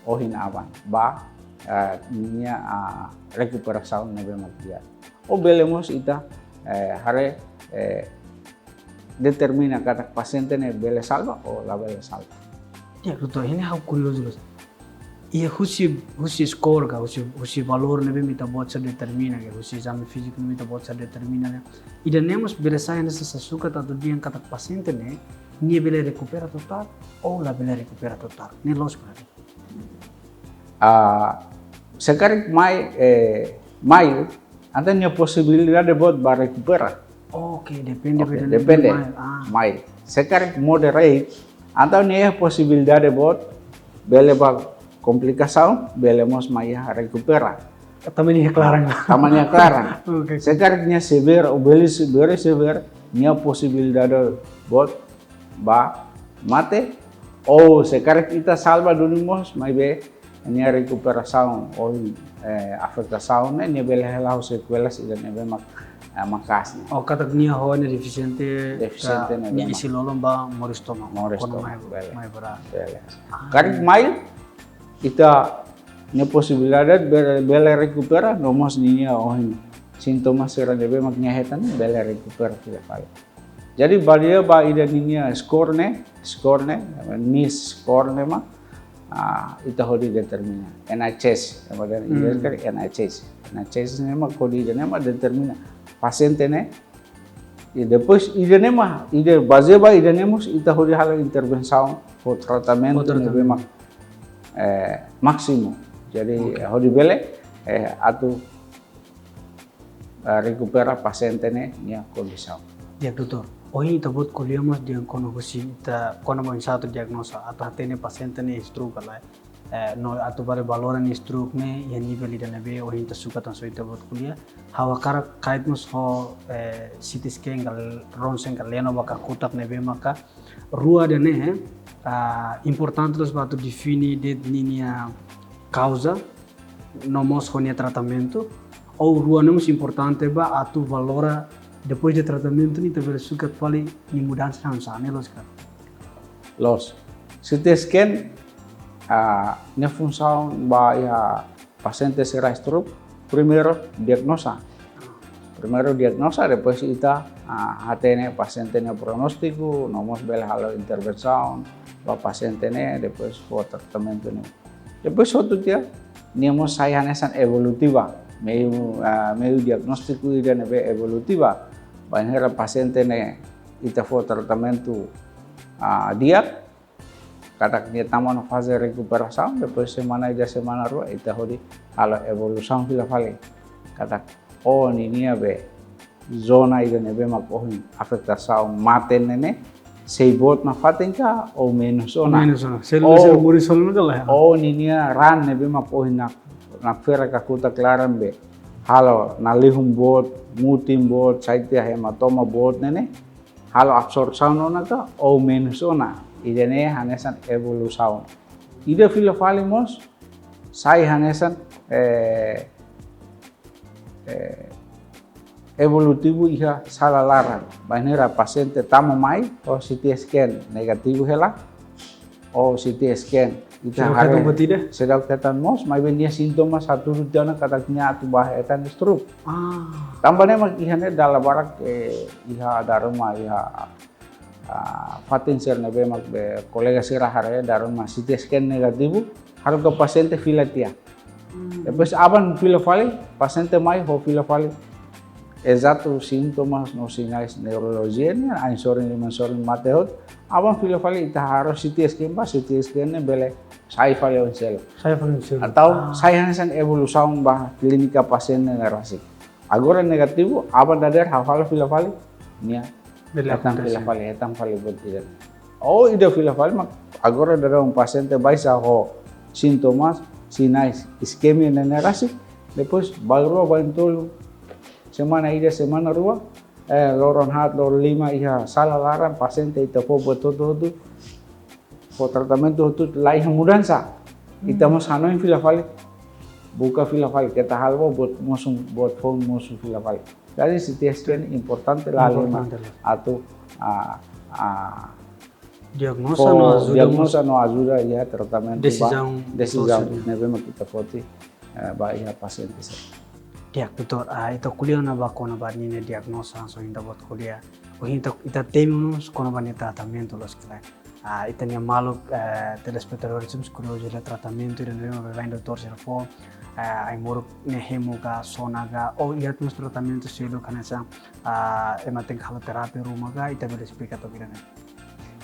ohin aban. Ba, eh, nia, ah, rekuperasaun ne'ebé mak di'ak. Ou bele mós ita, eh, haree, eh, determina katak pasiente ne'e bele salva ou la bele salva. Ya, doutór, ne'e ha'u kuriozu loos. Iha husi, husi skor ka, husi, husi valór ne'ebé mak ita-boot sira determina, ka husi ezame fíziku ne'ebé mak ita-boot sira determina ne'e, ida-ne'e mós bele sai hanesan sasukat atu dehan katak pasiente ne'e, nia bele rekupera totál ou la bele rekupera totál. Ne'e loos ka lae? Ah, se karik mai, eh, mai, entaun nia posibilidade boot ba rekupera. Oke, depende. Oke, Bele depende. Mai. Ah. Mai. Se karik moderate, entaun nia posibilidade boot bele ba komplikasaun, bele mós mai iha rekupera. Tanba nia klaran. Tanba nia klaran. Oke. Se karik nia severe, ou bele severe, severe, nia posibilidade boot ba mate, ou se karik ita salva duni mós, maibé nia rekuperasaun ou, eh, afetasaun ne'e, nia bele hela ho sekuelas ida ne'ebé mak, eh, maka'as ne'e. Oh, katak nia ho ne'e defisiente, Defisiente ka ne'e nia memang. Isin-lolon ba moris tomak. Moris Kona tomak, mai, bele. Mai bele. Bele. Karik mai, ita nia posibilidade bele, bele rekupera, no mós ninia ohin sintoma sira ne'ebé mak nia hetan, bele rekupera fila fali. Jadi, bazeia ba ida ninia skor ne'e, skor ne'e, NIS skor ne'e mak, ah, ita hodi determina. NIHS, ema dehan inglés kan NIHS. NIHS ne'e mak hodi ida-ne'e mak determina pasiente ne'e. I depois ida-ne'e mak, ida bazeia ba ida-ne'e mós ita hodi halo intervensaun ou tratamentu ne'ebé mak, eh, másimu. Jadi, hodi bele, eh, atu eh, rekupera pasiente ne'e nia kondisaun. Ya, doutór. Ohin ita-boot ko'alia mós dehan kona-ba husi ita, kona-ba oinsá atu diagnoza, atu hatene pasiente ne'e stroke ka lae. Eh, no atu bele valora nia stroke ne'e iha nivel ida ne'ebé, ohin ita sukat tan só ita-boot ko'alia. Ha'u hakarak kait mós ho, eh, CT scan ka röntgen ka leno ba kakutak ne'ebé maka rua ida-ne'e, ah, importante loos ba atu define de'it ninia kauza, no mós ho nia tratamentu, ou rua ne'e mós importante ba atu valora depois de tratamentu ne'e ita bele sukat fali nia mudansa hanesan ne'e, loos ka? Loos. CT scan, ah, nia funsaun ba iha pasiente sira stroke, primeiru diagnoza. Primeiru diagnoza, depois ita, ah, hatene pasiente nia prognóstiku, no mós bele halo intervensaun ba pasiente ne'e, depois fó tratamentu ne'e. Depois hotu tiha, nia mós sai hanesan evolutiva. Meiu, ah, meiu diagnóstiku ida ne'ebé evolutiva. Bainhira pasiente ne'e ita fó tratamentu, ah, di'ak, katak nia tama ona faze rekuperasaun, depois semana ida, semana rua, ita hodi halo evolusaun fila fali. Katak, oh, ninia be zona ida ne'ebé mak ohin afetasaun mate ne'e ne'e, sei boot nafatin ka, ou menus ona. Menus ona. Selu, oh, selu moris ona ka lae. Oh, ninia raan ne'ebé mak ohin nak, nakfera kakutak laran be halo nalihun boot, mutin boot, sai tiha hematoma boot ne'e ne'e, halo absorsaun ona ka, ou menus ona. Ida-ne'e hanesan evolusaun. Ida fila fali mós, sai hanesan, eh, eh, evolutivu iha sala laran. Bainhira pasiente tama mai, ho CT scan negativu hela, ho CT scan ita seidauk haree, hetan buat ida? Seidauk hetan mós, maibé nia sintomas hatudu tiha ona katak nia atu ba hetan stroke. Ah. Tanba ne'e mak iha ne'e dala barak, eh, iha dala ruma iha, ah, fatin sira ne'ebé mak be kolega sira haree dala ruma CT scan negativu, haruka pasiente fila tiha. Hmm. Depois aban fila fali, pasiente mai ho fila fali ezatu sintomas no sinais neurolojia ne'e, ain sorin, liman sorin, mate hotu. Aban fila fali ita halo CT scan ba, CT scan ne'e bele sai fali oin seluk. Sai fali oin seluk. Atau, ah, sai hanesan evolusaun ba klínika pasiente ne'e rasik. Agora negativu, aban dadeer ha'u halo fila fali, nia bele hetan akontese fila fali, hetan fali buat ida. Oh, ida fila fali mak agora daudaun pasiente baixa ho sintomas, sinais iskemia ne'e rasik, depois bainhira bainhira tolu, semana ida, semana rua, eh, loron haat, loron lima iha sala laran, pasiente ita fó buat hotu-hotu, fó tratamentu hotu, la iha mudansa. Ita mós hanoin fila fali, buka fila fali, keta halo buat mosu, buat foun mosu fila fali. Jadi C T scan importante la halimar. Importante la. Atu, ah, ah, diagnoza fó no ajuda diagnoza mós no ajuda iha tratamentu ba desizaun desizaun solusi ne'ebé mak ita foti, eh, ba iha pasiente sira. Di'ak, doutór, ah, ita ko'alia ona ba kona-ba ninia diagnoza, so ita-boot ko'alia. Ohin ita, ita temi mós kona-ba nia tratamentu loos ka lae. Ah, ita-nia maluk, eh, telespetadór sira mós kuriozu iha tratamentu ida-ne'ebé mak baibain doutór sira fó, eh, ai-moruk ne'e hemu ka, sona ka, ou iha mós tratamentu seluk hanesan, ah, ema tenke halo terapia ruma ka, ita bele esplika took ida-ne'e.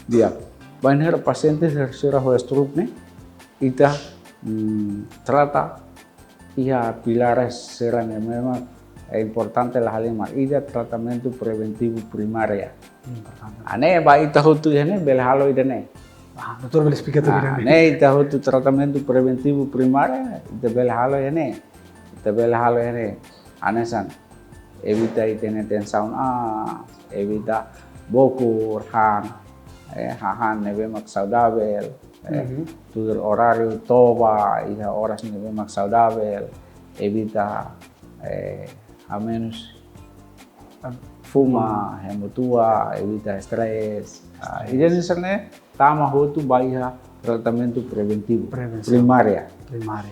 Di'ak, bainhira pasiente sira, sira ho stroke ne'e, ita, mm, trata iha pilar sira ne'ebé mak importante la halimar, ida tratamentu preventivu primária. Importante. Hanesan ba ita hotu iha ne'e bele halo ida-ne'e. Ah, doutór bele esplika took ida-ne'e. Ah, ne'e ita hotu tratamentu preventivu primária, ita bele halo iha ne'e. Ita bele halo iha ne'e. Hanesan evita ita-nia tensaun aas, evita bokur, han, eh, hahán ne'ebé mak saudavel, eh, tuir oráriu, toba iha oras ne'ebé mak saudavel, evita, eh, hamenus fuma, hemu tua, evita estrés. Ah, ida-ne'e sira-ne'e tama hotu ba iha tratamentu preventivu. Prevensaun. Primária. Primária.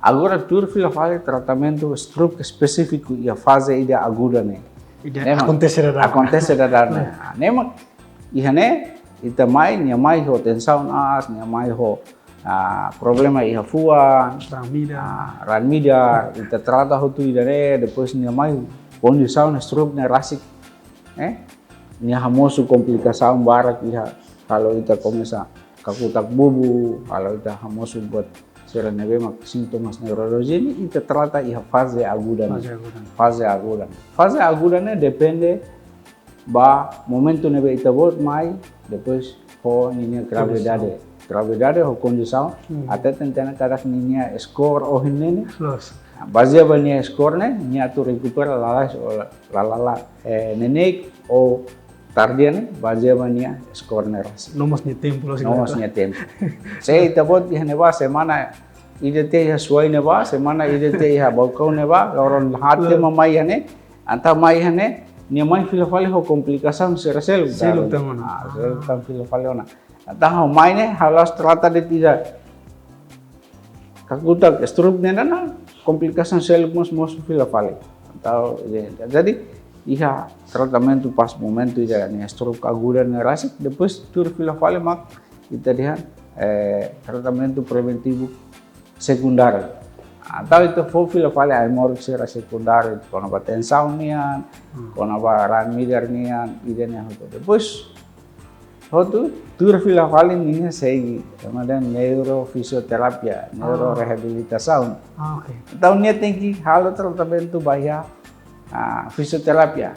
Agora, tuir fila fali tratamentu stroke espesífiku iha faze ida aguda ne'e. Ida ne'e mak akontese daudaun. Akontese daudaun ne'e. Ah, ne'e mak iha ne'e, ita mai, nia mai ho tensaun aas, nia mai ho, ah, problema iha fuan, raan midar. Ah, raan midar, ita trata hotu ida-ne'e, depois nia mai kondisaun stroke ne'e rasik, eh? Nia hamosu komplikasaun barak iha, halo ita komesa kakutak bubu, halo ita hamosu buat sira ne'ebé mak sintomas neurolojia ne'e, ita trata iha faze aguda ne'e. Faze aguda ne'e. Faze aguda ne'e. Faze aguda ne'e depende ba momentu ne'ebé ita-boot mai, depois ho ninia gravidade. Kondisaun. Gravidade ho kondisaun, hmm, até tentena katak ninia skor ohin ne'e ne'e. Loos. Bazeia ba nia skor ne'e, nia atu rekupera lalais ou la, la, la, la, eh, neineik ou tardia ne'e, bazeia ba nia skor ne'e rasik. No mós nia tempu, loos ka lae? No mós nia tempu. Se ita-boot iha ne'ebá semana ida tiha iha Suai ne'ebá, semana ida tiha iha Baucau ne'ebá, loron haat, loos, ema mai iha ne'e, entaun mai iha ne'e, nia mai fila fali ho komplikasaun sira seluk. Seluk tan ona. Ah, seluk tan fila fali ona. Entaun ha'u mai ne'e, ha'u la'ós trata de'it ida kakutak stroke ne'e, ne'e, ne'e, komplikasaun seluk mós, mós fila fali. Entaun, ya, jadi, iha tratamentu pas momentu ida nia stroke aguda ne'e rasik, depois tuir fila fali mak ita dehan, eh, tratamentu preventivu sekundáriu. Entaun ita fó fila fali ai-moruk sira sekundáriu, kona-ba tensaun nian, hmm, kona-ba raan midar nian, ida-ne'e hotu. Depois, hotu, tuir fila fali ninia segi, ema dehan neurofisioterapia, ah, neuroreabilitasaun. Ah, oke. Entaun nia tenke halo tratamentu ba iha, ah, fisioterapia.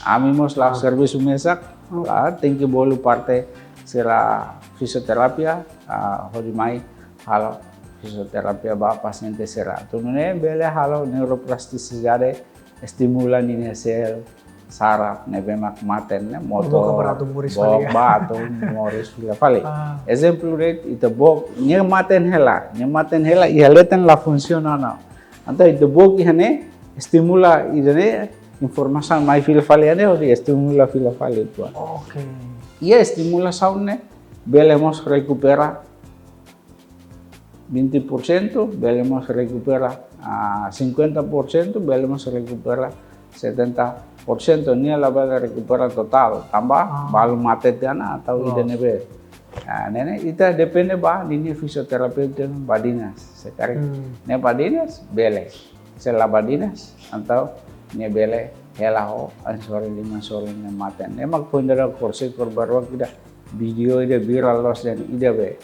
Ami mós la, ah, servisu mesak, oh, la, tenke bolu parte sira fisioterapia, ah, hodi mai halo fisioterapia ba pasiente sira. Atu nune'e bele halo neuroplastisidade, estimula ninia sel saraf ne'ebé mak maten ne'e, motór, book ba atu moris fali. Book ba atu moris fila fali. Ah. Ezemplu de'it, ita-boot, nia maten hela, nia maten hela, iha leten la funsiona ona. Entaun ita-boot iha ne'e, estimula ida-ne'e, informasaun mai fila fali iha ne'e, hodi estimula fila fali uitoan. Oke. Iha estimulasaun ne'e, bele mós rekupera vinte por cento, bele mós rekupera, ah, cinquenta por cento, bele mós rekupera setenta por cento, nia la bele rekupera totál, tanba, ah, balu mate tiha ona entaun, loos, ida-ne'ebé. Ah, ne'e ne'e, ita depende ba ninia fisioterapeuta badinas. Se karik, hmm, ne'e badinas, bele. Se la badinas, entaun nia bele hela ho ain sorin, lima sorin nia maten. Ne'e mak foin dadaun konsege kor-ba rua ida, vídeo ida viral loos dehan ida be,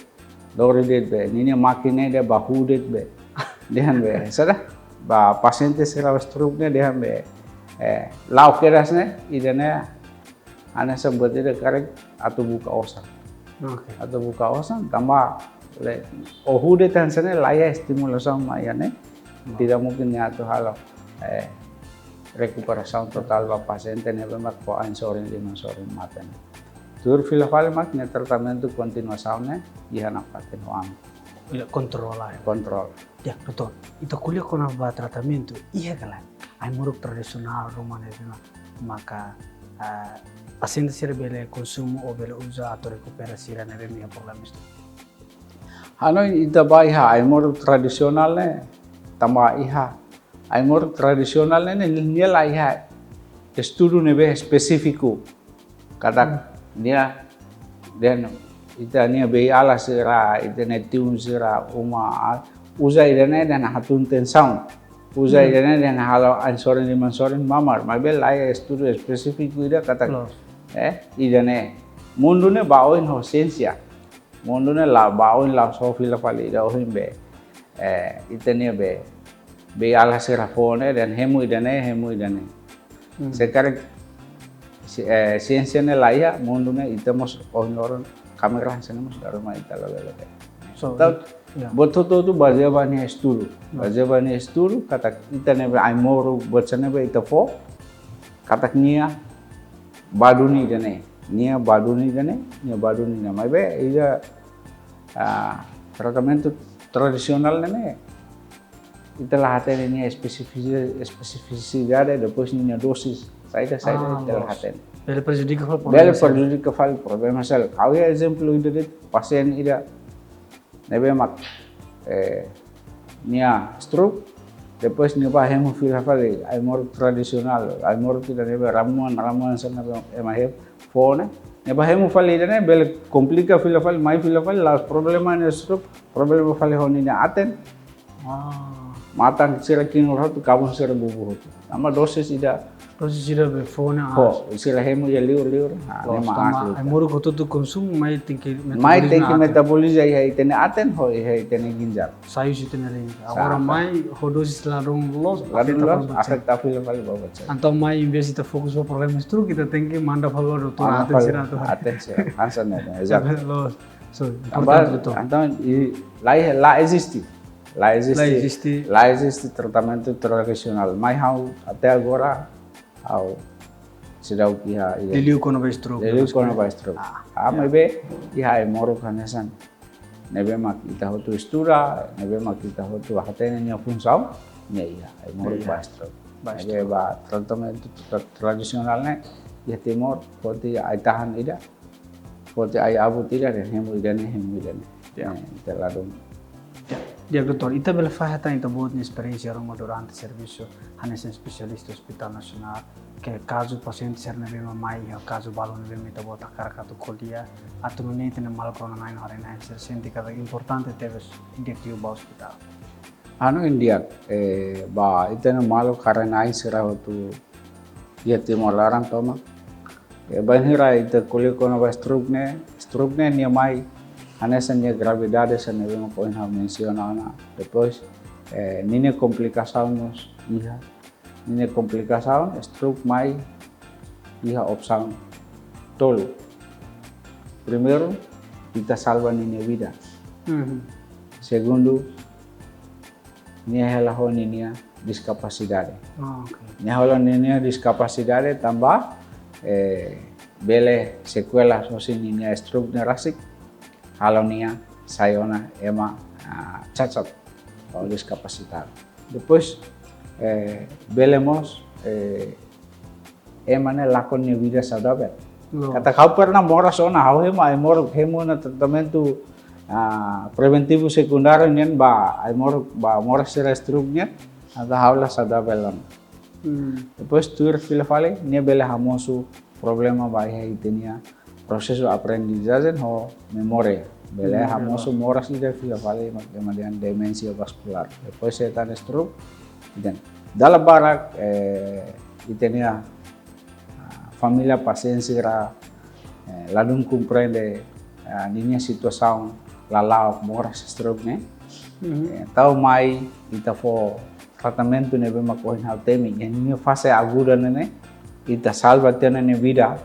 dor de'it be, ninia mákina ida be hahú de'it be. Dehan be, saida? Ba pasiente sira stroke ne'e dehan be, eh, la'o kedas ne'e, ida-ne'e hanesan buat ida karik atu buka osan. Oke. Atu buka osan, tanba Lae, ohu de'it hanesan ne'e, la iha estimulasaun mai iha ne'e. Tidak mungkin nia atu halo, eh, rekuperasaun totál ba pasiente ne'ebé mak fó ain-sorin, liman-sorin mate ne'e. Tuir fila fali mak nia tratamentu kontinuasaun ne'e iha nafatin ho ami. Iha kontrola, ya. Kontrola. Ya, doutór. Ita ko'alia kona-ba tratamentu, iha ka lae ai-moruk tradisionál ruma ne'ebé mak, maka, ah, pasiente sira bele konsumu ou bele uza atu rekupera sira ne'ebé mak iha problema stroke? Hanoin ita ba iha ai-moruk tradisionál ne'e, tanba iha ai-moruk tradisionál ne'e, ne'e, nia la iha estudu ne'ebé espesífiku. Katak nia, dehan ita-nia beiala sira, ita-nia tiun sira, uma, a, uza ida-ne'e dehan hatun tensaun. Uza ida-ne'e dehan halo ain-sorin, liman-sorin mamar. Maibé la iha estudu espesífiku ida katak, eh, ida-ne'e. Mundu ne'e ba oin ho siénsia. Mundu ne'e la ba oin la so fila fali ida ohin be. Eh, ita-nia be, beiala sira fó ne'e dehan hemu ida-ne'e, hemu ida-ne'e. Se karik si-, eh, siénsia ne'e la iha, mundu ne'e ita mós ohin loron kamera hanesan ne'e mós dala ruma ita labele. So, entaun, ya, buat hotu-hotu bazeia ba nia estudu. Bazeia ba nia estudu, katak ita-nia be ai-moruk, buat sira ne'ebé ita fó, katak nia ba duni ida-ne'e, nia ba duni ida-ne'e, nia ba duni ida-ne'e. Maibé ida, ah, tratamentu tradisionál ne'e, ita la hatene nia espesifisi-, espesifisidade, depois nia dosis, saida, saida, ita la hatene. Bele prejudika fali problema sira. Bele prejudika fali problema sira. Ha'u iha ezemplu ida de'it, pasiente ida ne'ebé mak, eh, nia stroke, depois nia ba hemu fila fali ai-moruk tradisionál, ai-moruk ida ne'ebé ramuan, ramuan sira ne'ebé ema hemu fó ne'e, nia ba hemu fali ida-ne'e, bele komplika fila fali, mai fila fali, la'ós problema nia stroke, problema fali ho nia aten. Ah. Matan sira kinur hotu, kabun sira bubu hotu. Tanba dosis ida. Dosis ida be fó ne'e. Fó, sira hemu iha liur-liur. Ah, loos, ne'e mak tanba asli. Ai-moruk hotu-hotu konsumu, mai tenke metaboliza iha ita-nia aten, ho iha ita-nia ginjal. Sai husi ita-nia ginjal. Agora mai ho dosis ladún loos, ladún loos, afeta fali ba buat sira. Entaun mai, envezde ita fokus ba problema stroke, ita tenke manda fali ba doutór, manda aten fali sira atu haree. Aten sira, hanesan ne'e, ezatu. Loos. So, importante, doutór. Entaun, i la, la eziste. La eziste. La eziste. La eziste tratamentu tradisionál. Mai ha'u até agora, ha'u seidauk iha, iha. Liuliu kona-ba stroke. Liuliu kona-ba stroke. Ah, maibé iha ai-moruk hanesan ne'ebé mak ita hotu estuda, ne'ebé mak ita hotu hatene nia funsaun, nia iha ai-moruk ba stroke. Ba stroke. Ne'ebé ba tratamentu tra-, tradisionál ne'e, iha Timor, foti ai-tahan ida, foti ai-abut ida, dehan hemu ida-ne'e, hemu ida-ne'e. Ya. Ne'e, ita ladún. Ya. Di'ak, doutór, ita bele fahe tan ita-boot nia esperiénsia ruma durante servisu hanesan espesialista Hospital Nasionál, ke kazu pasiente sira ne'ebé mak mai, iha kazu balu ne'ebé mak ita-boot hakarak atu ko'alia, atu nune'e ita-nia maluk rona-na'in no haree-na'in sira sente katak importante tebes di'ak liu ba ospitál. Anu, di'ak, eh, ba ita-nia maluk haree-na'in sira hotu iha Timor laran tomak. Eh, bainhira ita ko'alia kona-ba stroke ne'e, stroke ne'e nia mai hanesan nia gravidade sira ne'ebé mak ohin ha'u mensiona ona. Depois, eh, ninia komplikasaun mós iha. Ninia komplikasaun, stroke mai iha opsaun tolu. Primeiru, ita salva ninia vida. Mhm. Segundu, nia hela ho ninia diskapasidade. Ah, oke. Nia hela ho ninia diskapasidade tanba, eh, bele sekuela hosi ninia stroke ne'e rasik, halo nia sai ona ema, ah, cacat, ou diskapasitadu. Depois, eh, bele mós, eh, ema ne'e lakon nia vida saudavel. Loos. Katak ha'u pernah moras ona, ha'u hemu ai-moruk, hemu ona tratamentu, ah, preventivu sekundáriu nian ba ai-moruk, ba moras sira stroke nian, entaun ha'u la saudavel ona. Hmm. Depois tuir fila fali, nia bele hamosu problema ba iha ita-nia prosesu aprendizajen ho memória. Bele hamosu moras ida fila fali mak ema dehan deménsia vaskulár. Depois se tan stroke, entaun dala barak, eh, ita-nia, ah, família pasiente sira, eh, ladún komprende, eh, ninia situasaun lala'ok moras stroke ne'e. Mhm. Eh, tau mai ita fó tratamentu ne'ebé mak ohin ha'u temi, iha ninia fase aguda ne'e, ita salva tiha ona nia vida,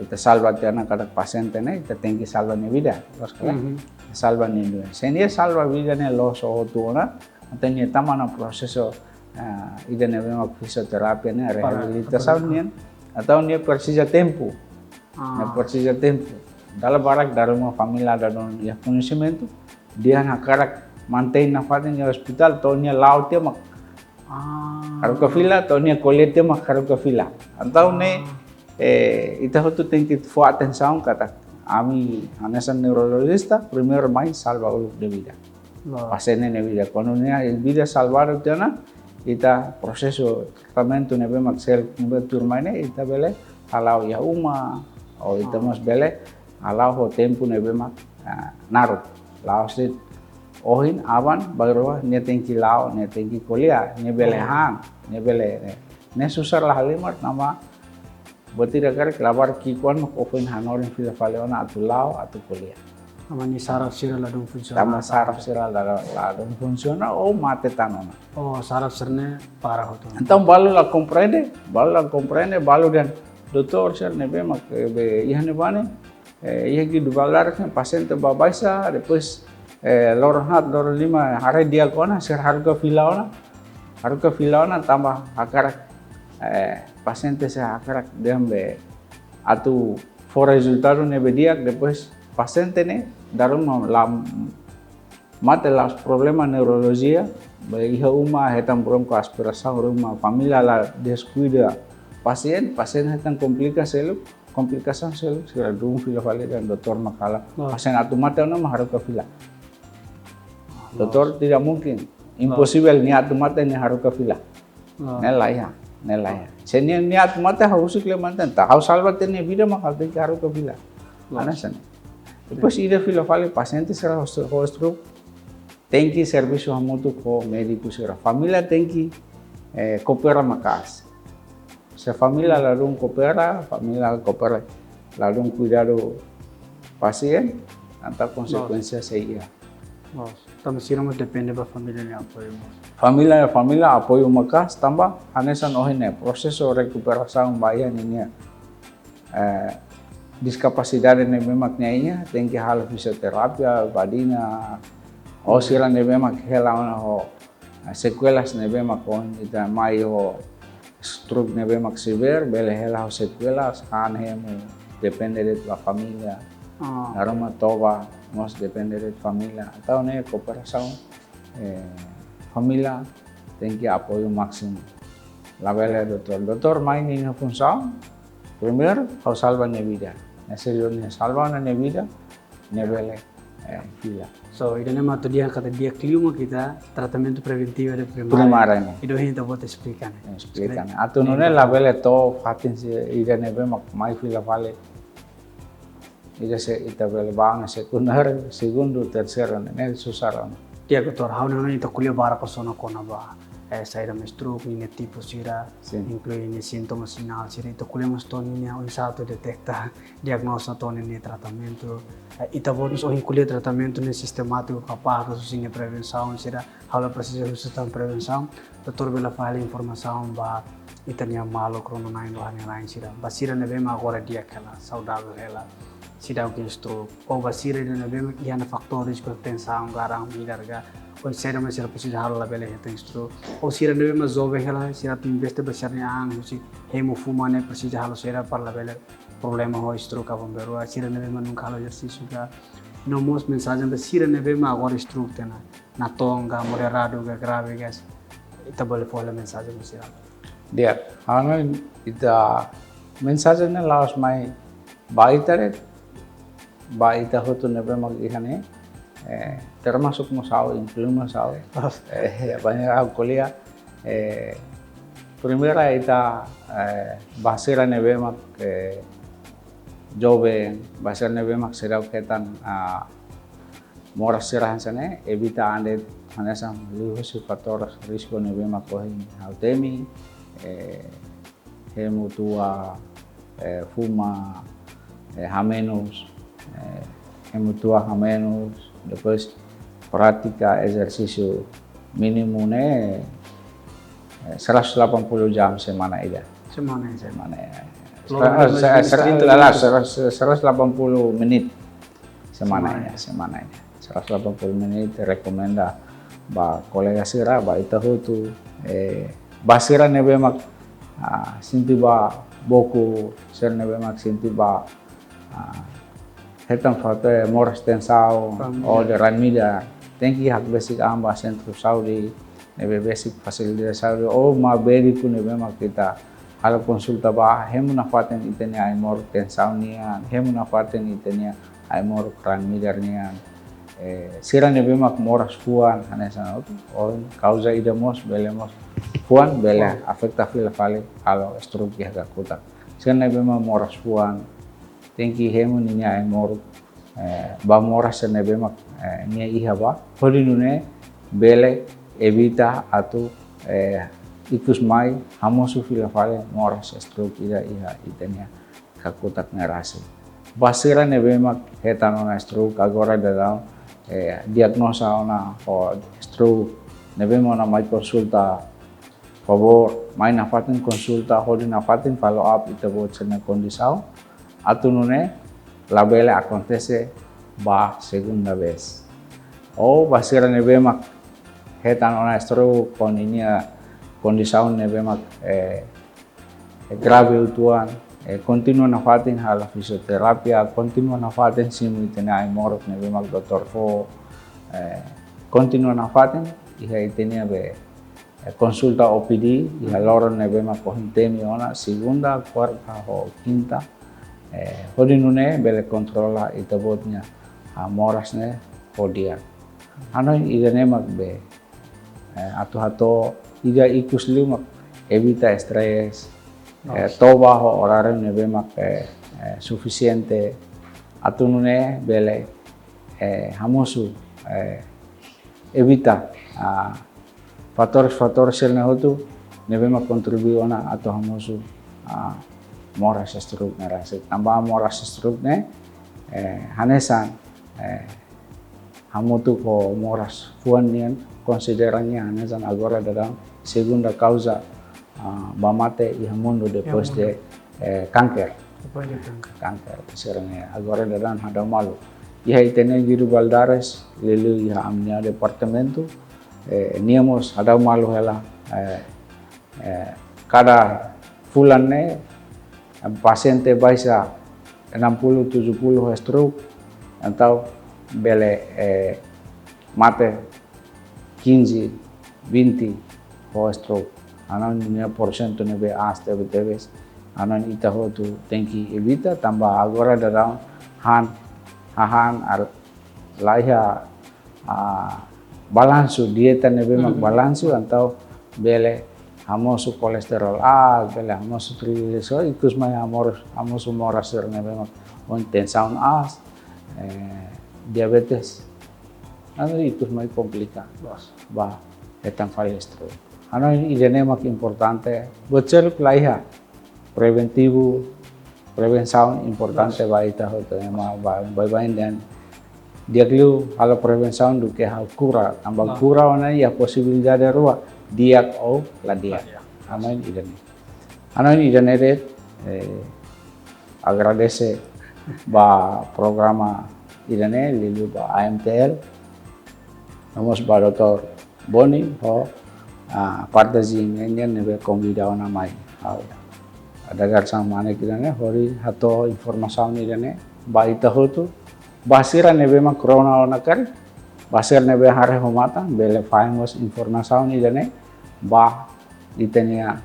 ita salva tiha ona katak pasiente ne'e, ita tenke salva nia vida, loos ka lae? Mhm. salva nia du'an. Se nia salva vida ne'e loos hotu ona, entaun nia tama ona prosesu, ah, ida ne'ebé mak fisioterapia ne'e, para reabilitasaun nian, entaun nia presiza tempu. Nia presiza tempu. Dala barak dala ruma família la dun iha koñesimentu, dehan hakarak mantein nafatin iha ospitál, to'o nia la'o tiha mak haruka fila, to'o nia ko'alia tiha mak haruka fila. Entaun ne'e, eh, ita hotu tenke fó atensaun katak ami hanesan neurolojista, primeiru mai salva uluk nia vida. Pasiente nia vida. Kuandu nia vida salvadu tiha ona, ita prosesu tratamentu ne'ebé mak sel ne'ebé tuirmai ne'e, ita bele hala'o iha uma, ou ita mós bele hala'o ho tempu ne'ebé mak, ah, naruk. La'ós de'it ohin, aban, bainrua nia tenke la'o, nia tenke ko'alia, nia bele han, nia bele, eh, ne'e susar la halimar, tanba buat ida karik labarik ki'ikoan mak o foin hanorin fila fali ona atu la'o, atu ko'alia. Tanba nia saraf sira la dun funsiona. Tanba saraf sira la, la, la dun funsiona, ou mate tan ona. Oh, saraf sira-ne'e para hotu. Entaun balu la komprende, balu la komprende, balu dehan doutór sira ne'ebé mak, eh, be, iha ne'ebá ne'e, eh, iha Guido Valadares ne'e pasiente baibain sá, depois, eh, loron haat, loron lima, haree di'ak ona, sira haruka fila ona, haruka fila ona, tanba hakarak, eh, pasiente sira hakarak dehan be atu fó rezultadu ne'ebé di'ak, depois pasiente ne'e dala ruma la mate, la'ós problema neurolojia, be iha uma hetan bronkoaspirasaun ruma, família la deskuida pasiente, pasiente hetan komplika seluk, komplikasaun seluk, sira dun fila fali, dehan doutór mak halo. Pasiente atu mate ona mak haruka fila. Doutór, tidak mungkin, imposivel nia atu mate nia haruka fila. Ne'e laiha, ne'e laiha. Se nia, nia atu mate, ha'u husik liu mantein. Tanba ha'u salva tiha nia vida mak ha'u tenke haruka fila. Hanesan ne'e. Depois ida fila fali, pasiente sira ho stro-, ho stroke, tenke servisu hamutuk ho médiku sira. Família tenke, eh, koopera maka'as. Se família la dun koopera, família koopera, la dun kuidadu pasiente, entaun konsekuénsia sei iha. Loos. Tanba sira mós depende ba família nia apoiu mós. Família, família apoiu maka'as, tanba hanesan ohin ne'e, prosesu rekuperasaun ba iha ninia, eh, diskapasidade ne'ebé mak nia iha, tenke halo fisioterapia, badina, ou sira ne'ebé mak hela ona ho, eh, sekuelas ne'ebé mak ohin ita mai ho stroke ne'ebé mak severe, bele hela ho sekuelas, han, hemu, depende de'it ba família. Dala ruma toba mós depende de'it família. Entaun ne'e kooperasaun, eh, família tenke apoiu másimu. Labele doutór. Doutór mai ninia funsaun, primeiru, ha'u salva nia vida. Ne'e se nia salva ona nia vida, nia bele, eh, fila. So, ida-ne'e mak atu dehan katak di'ak liu mak ita tratamentu preventivu ida primáriu. Primáriu ne'e. Ida ohin ita-boot esplika ne'e. Esplika ne'e. Atu nune'e labele to'o fatin sira ida ne'ebé mak mai fila fali. Ida se ita bele bá ona sekundáriu, segundu, terseiru, ne'e, ne'e susar ona. Di'ak, doutór, ha'u hanoin ita ko'alia barak ona kona-ba, eh, saida mak stroke, ninia tipu sira, inklui ninia sintoma, sinál sira, ita ko'alia mós to'o ninia oinsá atu deteta, diagnoza to'o ninia tratamentu. Eh, ita-boot mós ohin ko'alia tratamentu ne'e sistemátiku, kapás, husi ninia prevensaun sira, ha'u la presiza husu tan prevensaun, doutór bele fó hela informasaun ba ita-nia maluk rona-na'in, rua-na'in sira. Ba sira ne'ebé mak agora di'ak hela, saudavel hela, seidauk iha stroke. Ou ba sira ida ne'ebé mak iha ona fatór risku, tensaun, garang, midar ka, ou saida mak sira presiza halo labele hetan stroke. Ou sira ne'ebé mak joven hela, sira atu investe ba sira-nia an, husi hemu, fuma ne'e, presiza halo saida para labele problema ho stroke aban-bainrua. Sira ne'ebé mak nunka halo ezersísiu ka. No mós mensajen ba sira ne'ebé mak agora stroke tiha ona, natoon ka, moderadu ka, grave ka, ita bele fó hela mensajen ba sira. Di'ak, ha'u hanoin ita mensajen ne'e la'ós mai ba ita de'it, ba ita hotu ne'ebé mak iha ne'e, eh, termasuk mós ha'u, inklui mós ha'u. Eh, bainhira ha'u ko'alia, eh, primeiru ita, eh, ba sira ne'ebé mak, eh, joven, ba sira ne'ebé mak seidauk hetan, ah, moras sira hanesan ne'e, evita an de'it hanesan liuhusi fatór risku ne'ebé mak ohin ha'u temi, eh, hemu tua, eh, fuma, eh, hamenus, eh, hemu tua, hamenus, depois pratika ezersísiu mínimu ne'e, eh, seratus delapan puluh jam semana ida. Semana ida. Semana ida. Logo sera-, depois sera-, sera-, trinta la, la, minutos. Sera-, seratus delapan puluh menit semana ida, semana ida. seratus delapan puluh menit, rekomenda ba kolega sira, ba ita hotu, eh, ba sira ne'ebé mak, ah, sente ba boku, sira ne'ebé mak sente ba, ah, hetan fatin moras tensaun, raan midar, ou de raan midar, tenke hakbesik an ba sentru saúde, ne'ebé besik fasilidade saúde, ou mak médiku ne'ebé mak ita halo konsulta ba, hemu nafatin ita-nia ai-moruk tensaun nian, hemu nafatin ita-nia ai-moruk raan midar nian. Eh, sira ne'ebé mak moras fuan, hanesan ohin, kauza ida mós, bele mós fuan, bele afeta fila fali halo stroke iha kakutak. Sira ne'ebé mak moras fuan, tenke hemu ninia ai-moruk, eh, ba moras sira ne'ebé mak, eh, nia iha ba, hodi nune'e bele evita atu, eh, ikus mai hamosu fila fali moras stroke ida iha ita-nia kakutak ne'e rasik. Ba sira ne'ebé mak hetan ona stroke agora daudaun, eh, diagnoza ona ho stroke, ne'ebé mak ona mai konsulta, favór, mai nafatin konsulta, hodi nafatin follow up ita-boot sira-nia kondisaun, atu nune'e labele akontese ba segunda vez. Ou ba sira ne'ebé mak hetan ona stroke, ho ninia kondisaun ne'ebé mak, eh, grave uitoan, eh, kontinua nafatin halo fisioterapia, kontinua nafatin simu ita-nia ai-moruk ne'ebé mak doutór fó, eh, kontinua nafatin iha ita-nia be, eh, konsulta O P D, iha loron ne'ebé mak ohin temi ona, segunda, kuarta ho kinta, eh, hodi nune'e bele kontrola ita-boot nia, ah, moras ne'e ho di'ak. Hanoin ida-ne'e mak be, eh, atu hato'o ida ikus liu mak evita estrés, eh, toba ho oráriu ne'ebé mak, eh, eh, sufisiente, atu nune'e bele, eh, hamosu, eh, evita, ah, fatór-fatór sira-ne'e hotu ne'ebé mak kontribui ona atu hamosu, ah, moras stroke ne'e rasik. Tanba moras stroke ne'e, eh, hanesan, eh, hamutuk ho moras fuan nian, konsidera nia hanesan agora daudaun segunda kauza, ah, ba mate iha mundu depois de, eh, kanker. Depois de kanker. Kanker, sira-ne'e agora daudaun hadau malu. Iha ita-nia Guido Valadares, liuliu iha ami-nia departamentu, eh, nia mós hadau malu hela, eh, eh, kada fulan ne'e, eh, pasiente baixa enam puluh, tujuh puluh stroke, entaun bele, eh, mate quinze, vinte ho stroke. Hanoin nia porsentu ne'ebé aas tebetebes. Hanoin ita hotu tenke evita, tanba agora daudaun han, hahán, ar-, laiha, ah, balansu, dieta ne'ebé mak balansu, entaun bele hamosu kolesterol aas, bele hamosu trigliserídu, ikus mai hamosu, hamosu moras sira ne'ebé mak ohin tensaun aas, eh, diabetes, entaun ikus mai komplika, ba hetan fali stroke. Hanoin ida-ne'e mak importante, buat seluk laiha, preventivu, prevensaun importante ba ita hotu, ema ba, ba, ba, dan di'ak liu halo prevensaun duké halo kura, tanba kura ona iha posibilidade rua, di'ak ou la di'ak. Hanoin ida-ne'e. Hanoin ida-ne'e de'it, eh, agradese ba programa ida-ne'e, liuliu ba A M T L, no mós ba doutór Boni, ho, ah, parte Zin nian ne'ebé konvida ona mai ha'u. Ada garsang mane ida-ne'e, hodi hato'o informasaun ida-ne'e ba ita hotu, ba sira ne'ebé mak rona ona karik, ba sira ne'ebé haree ho matan, bele fahe mós informasaun ida-ne'e ba ita-nia,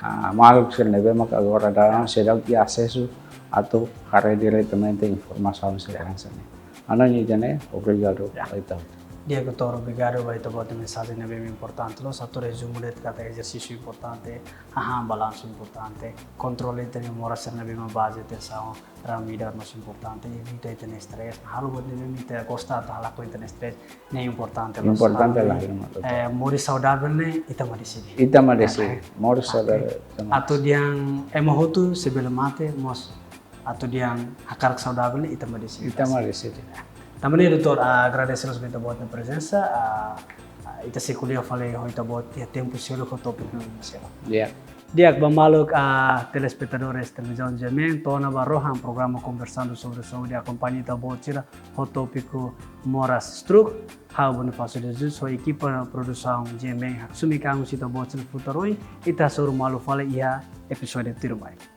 ah, maluk sira ne'ebé mak agora daudaun seidauk iha asesu atu haree diretamente informasaun sira hanesan ne'e. Hanoin ida-ne'e, obrigadu ba ita. Di'ak, doutór, obrigadu ba ita-boot nia mensajen ne'ebé importante loos, atu rezumu de'it katak ezersísiu importante, hahán balansu importante, kontrola ita-nia moras sira ne'ebé mak baze tensaun, raan midar mós importante, evita ita-nia estrés, halo buat ne'ebé mak ita gosta atu halakon ita-nia estrés, ne'e importante loos. Importante loos, eh, moris saudavel ne'e ita mak deside. Ita mak deside. Moris saudavel ita mak deside. Atu dehan ema hotu sei bele mate, mós atu dehan hakarak saudavel ne'e ita mak deside. Ita mak deside. Tanba ne'e, doutór, ah, agradese loos ba ita-boot nia prezensa, ah, ah, ita sei ko'alia fali ho ita-boot iha tempu seluk ho tópiku seluk. Iya. Di'ak, ba maluk, ah, telespetadores televizaun GMN, to'o ona ba rohan programa Conversando sobre Saúde, akompaña ita-boot sira ho tópiku moras stroke. Ha'u Bonifácio de Jesus, ho ekipa produsaun GMN, haksolok husi ita-boot sira futar oin, ita hasoru malu fali iha episódiu tuirmai.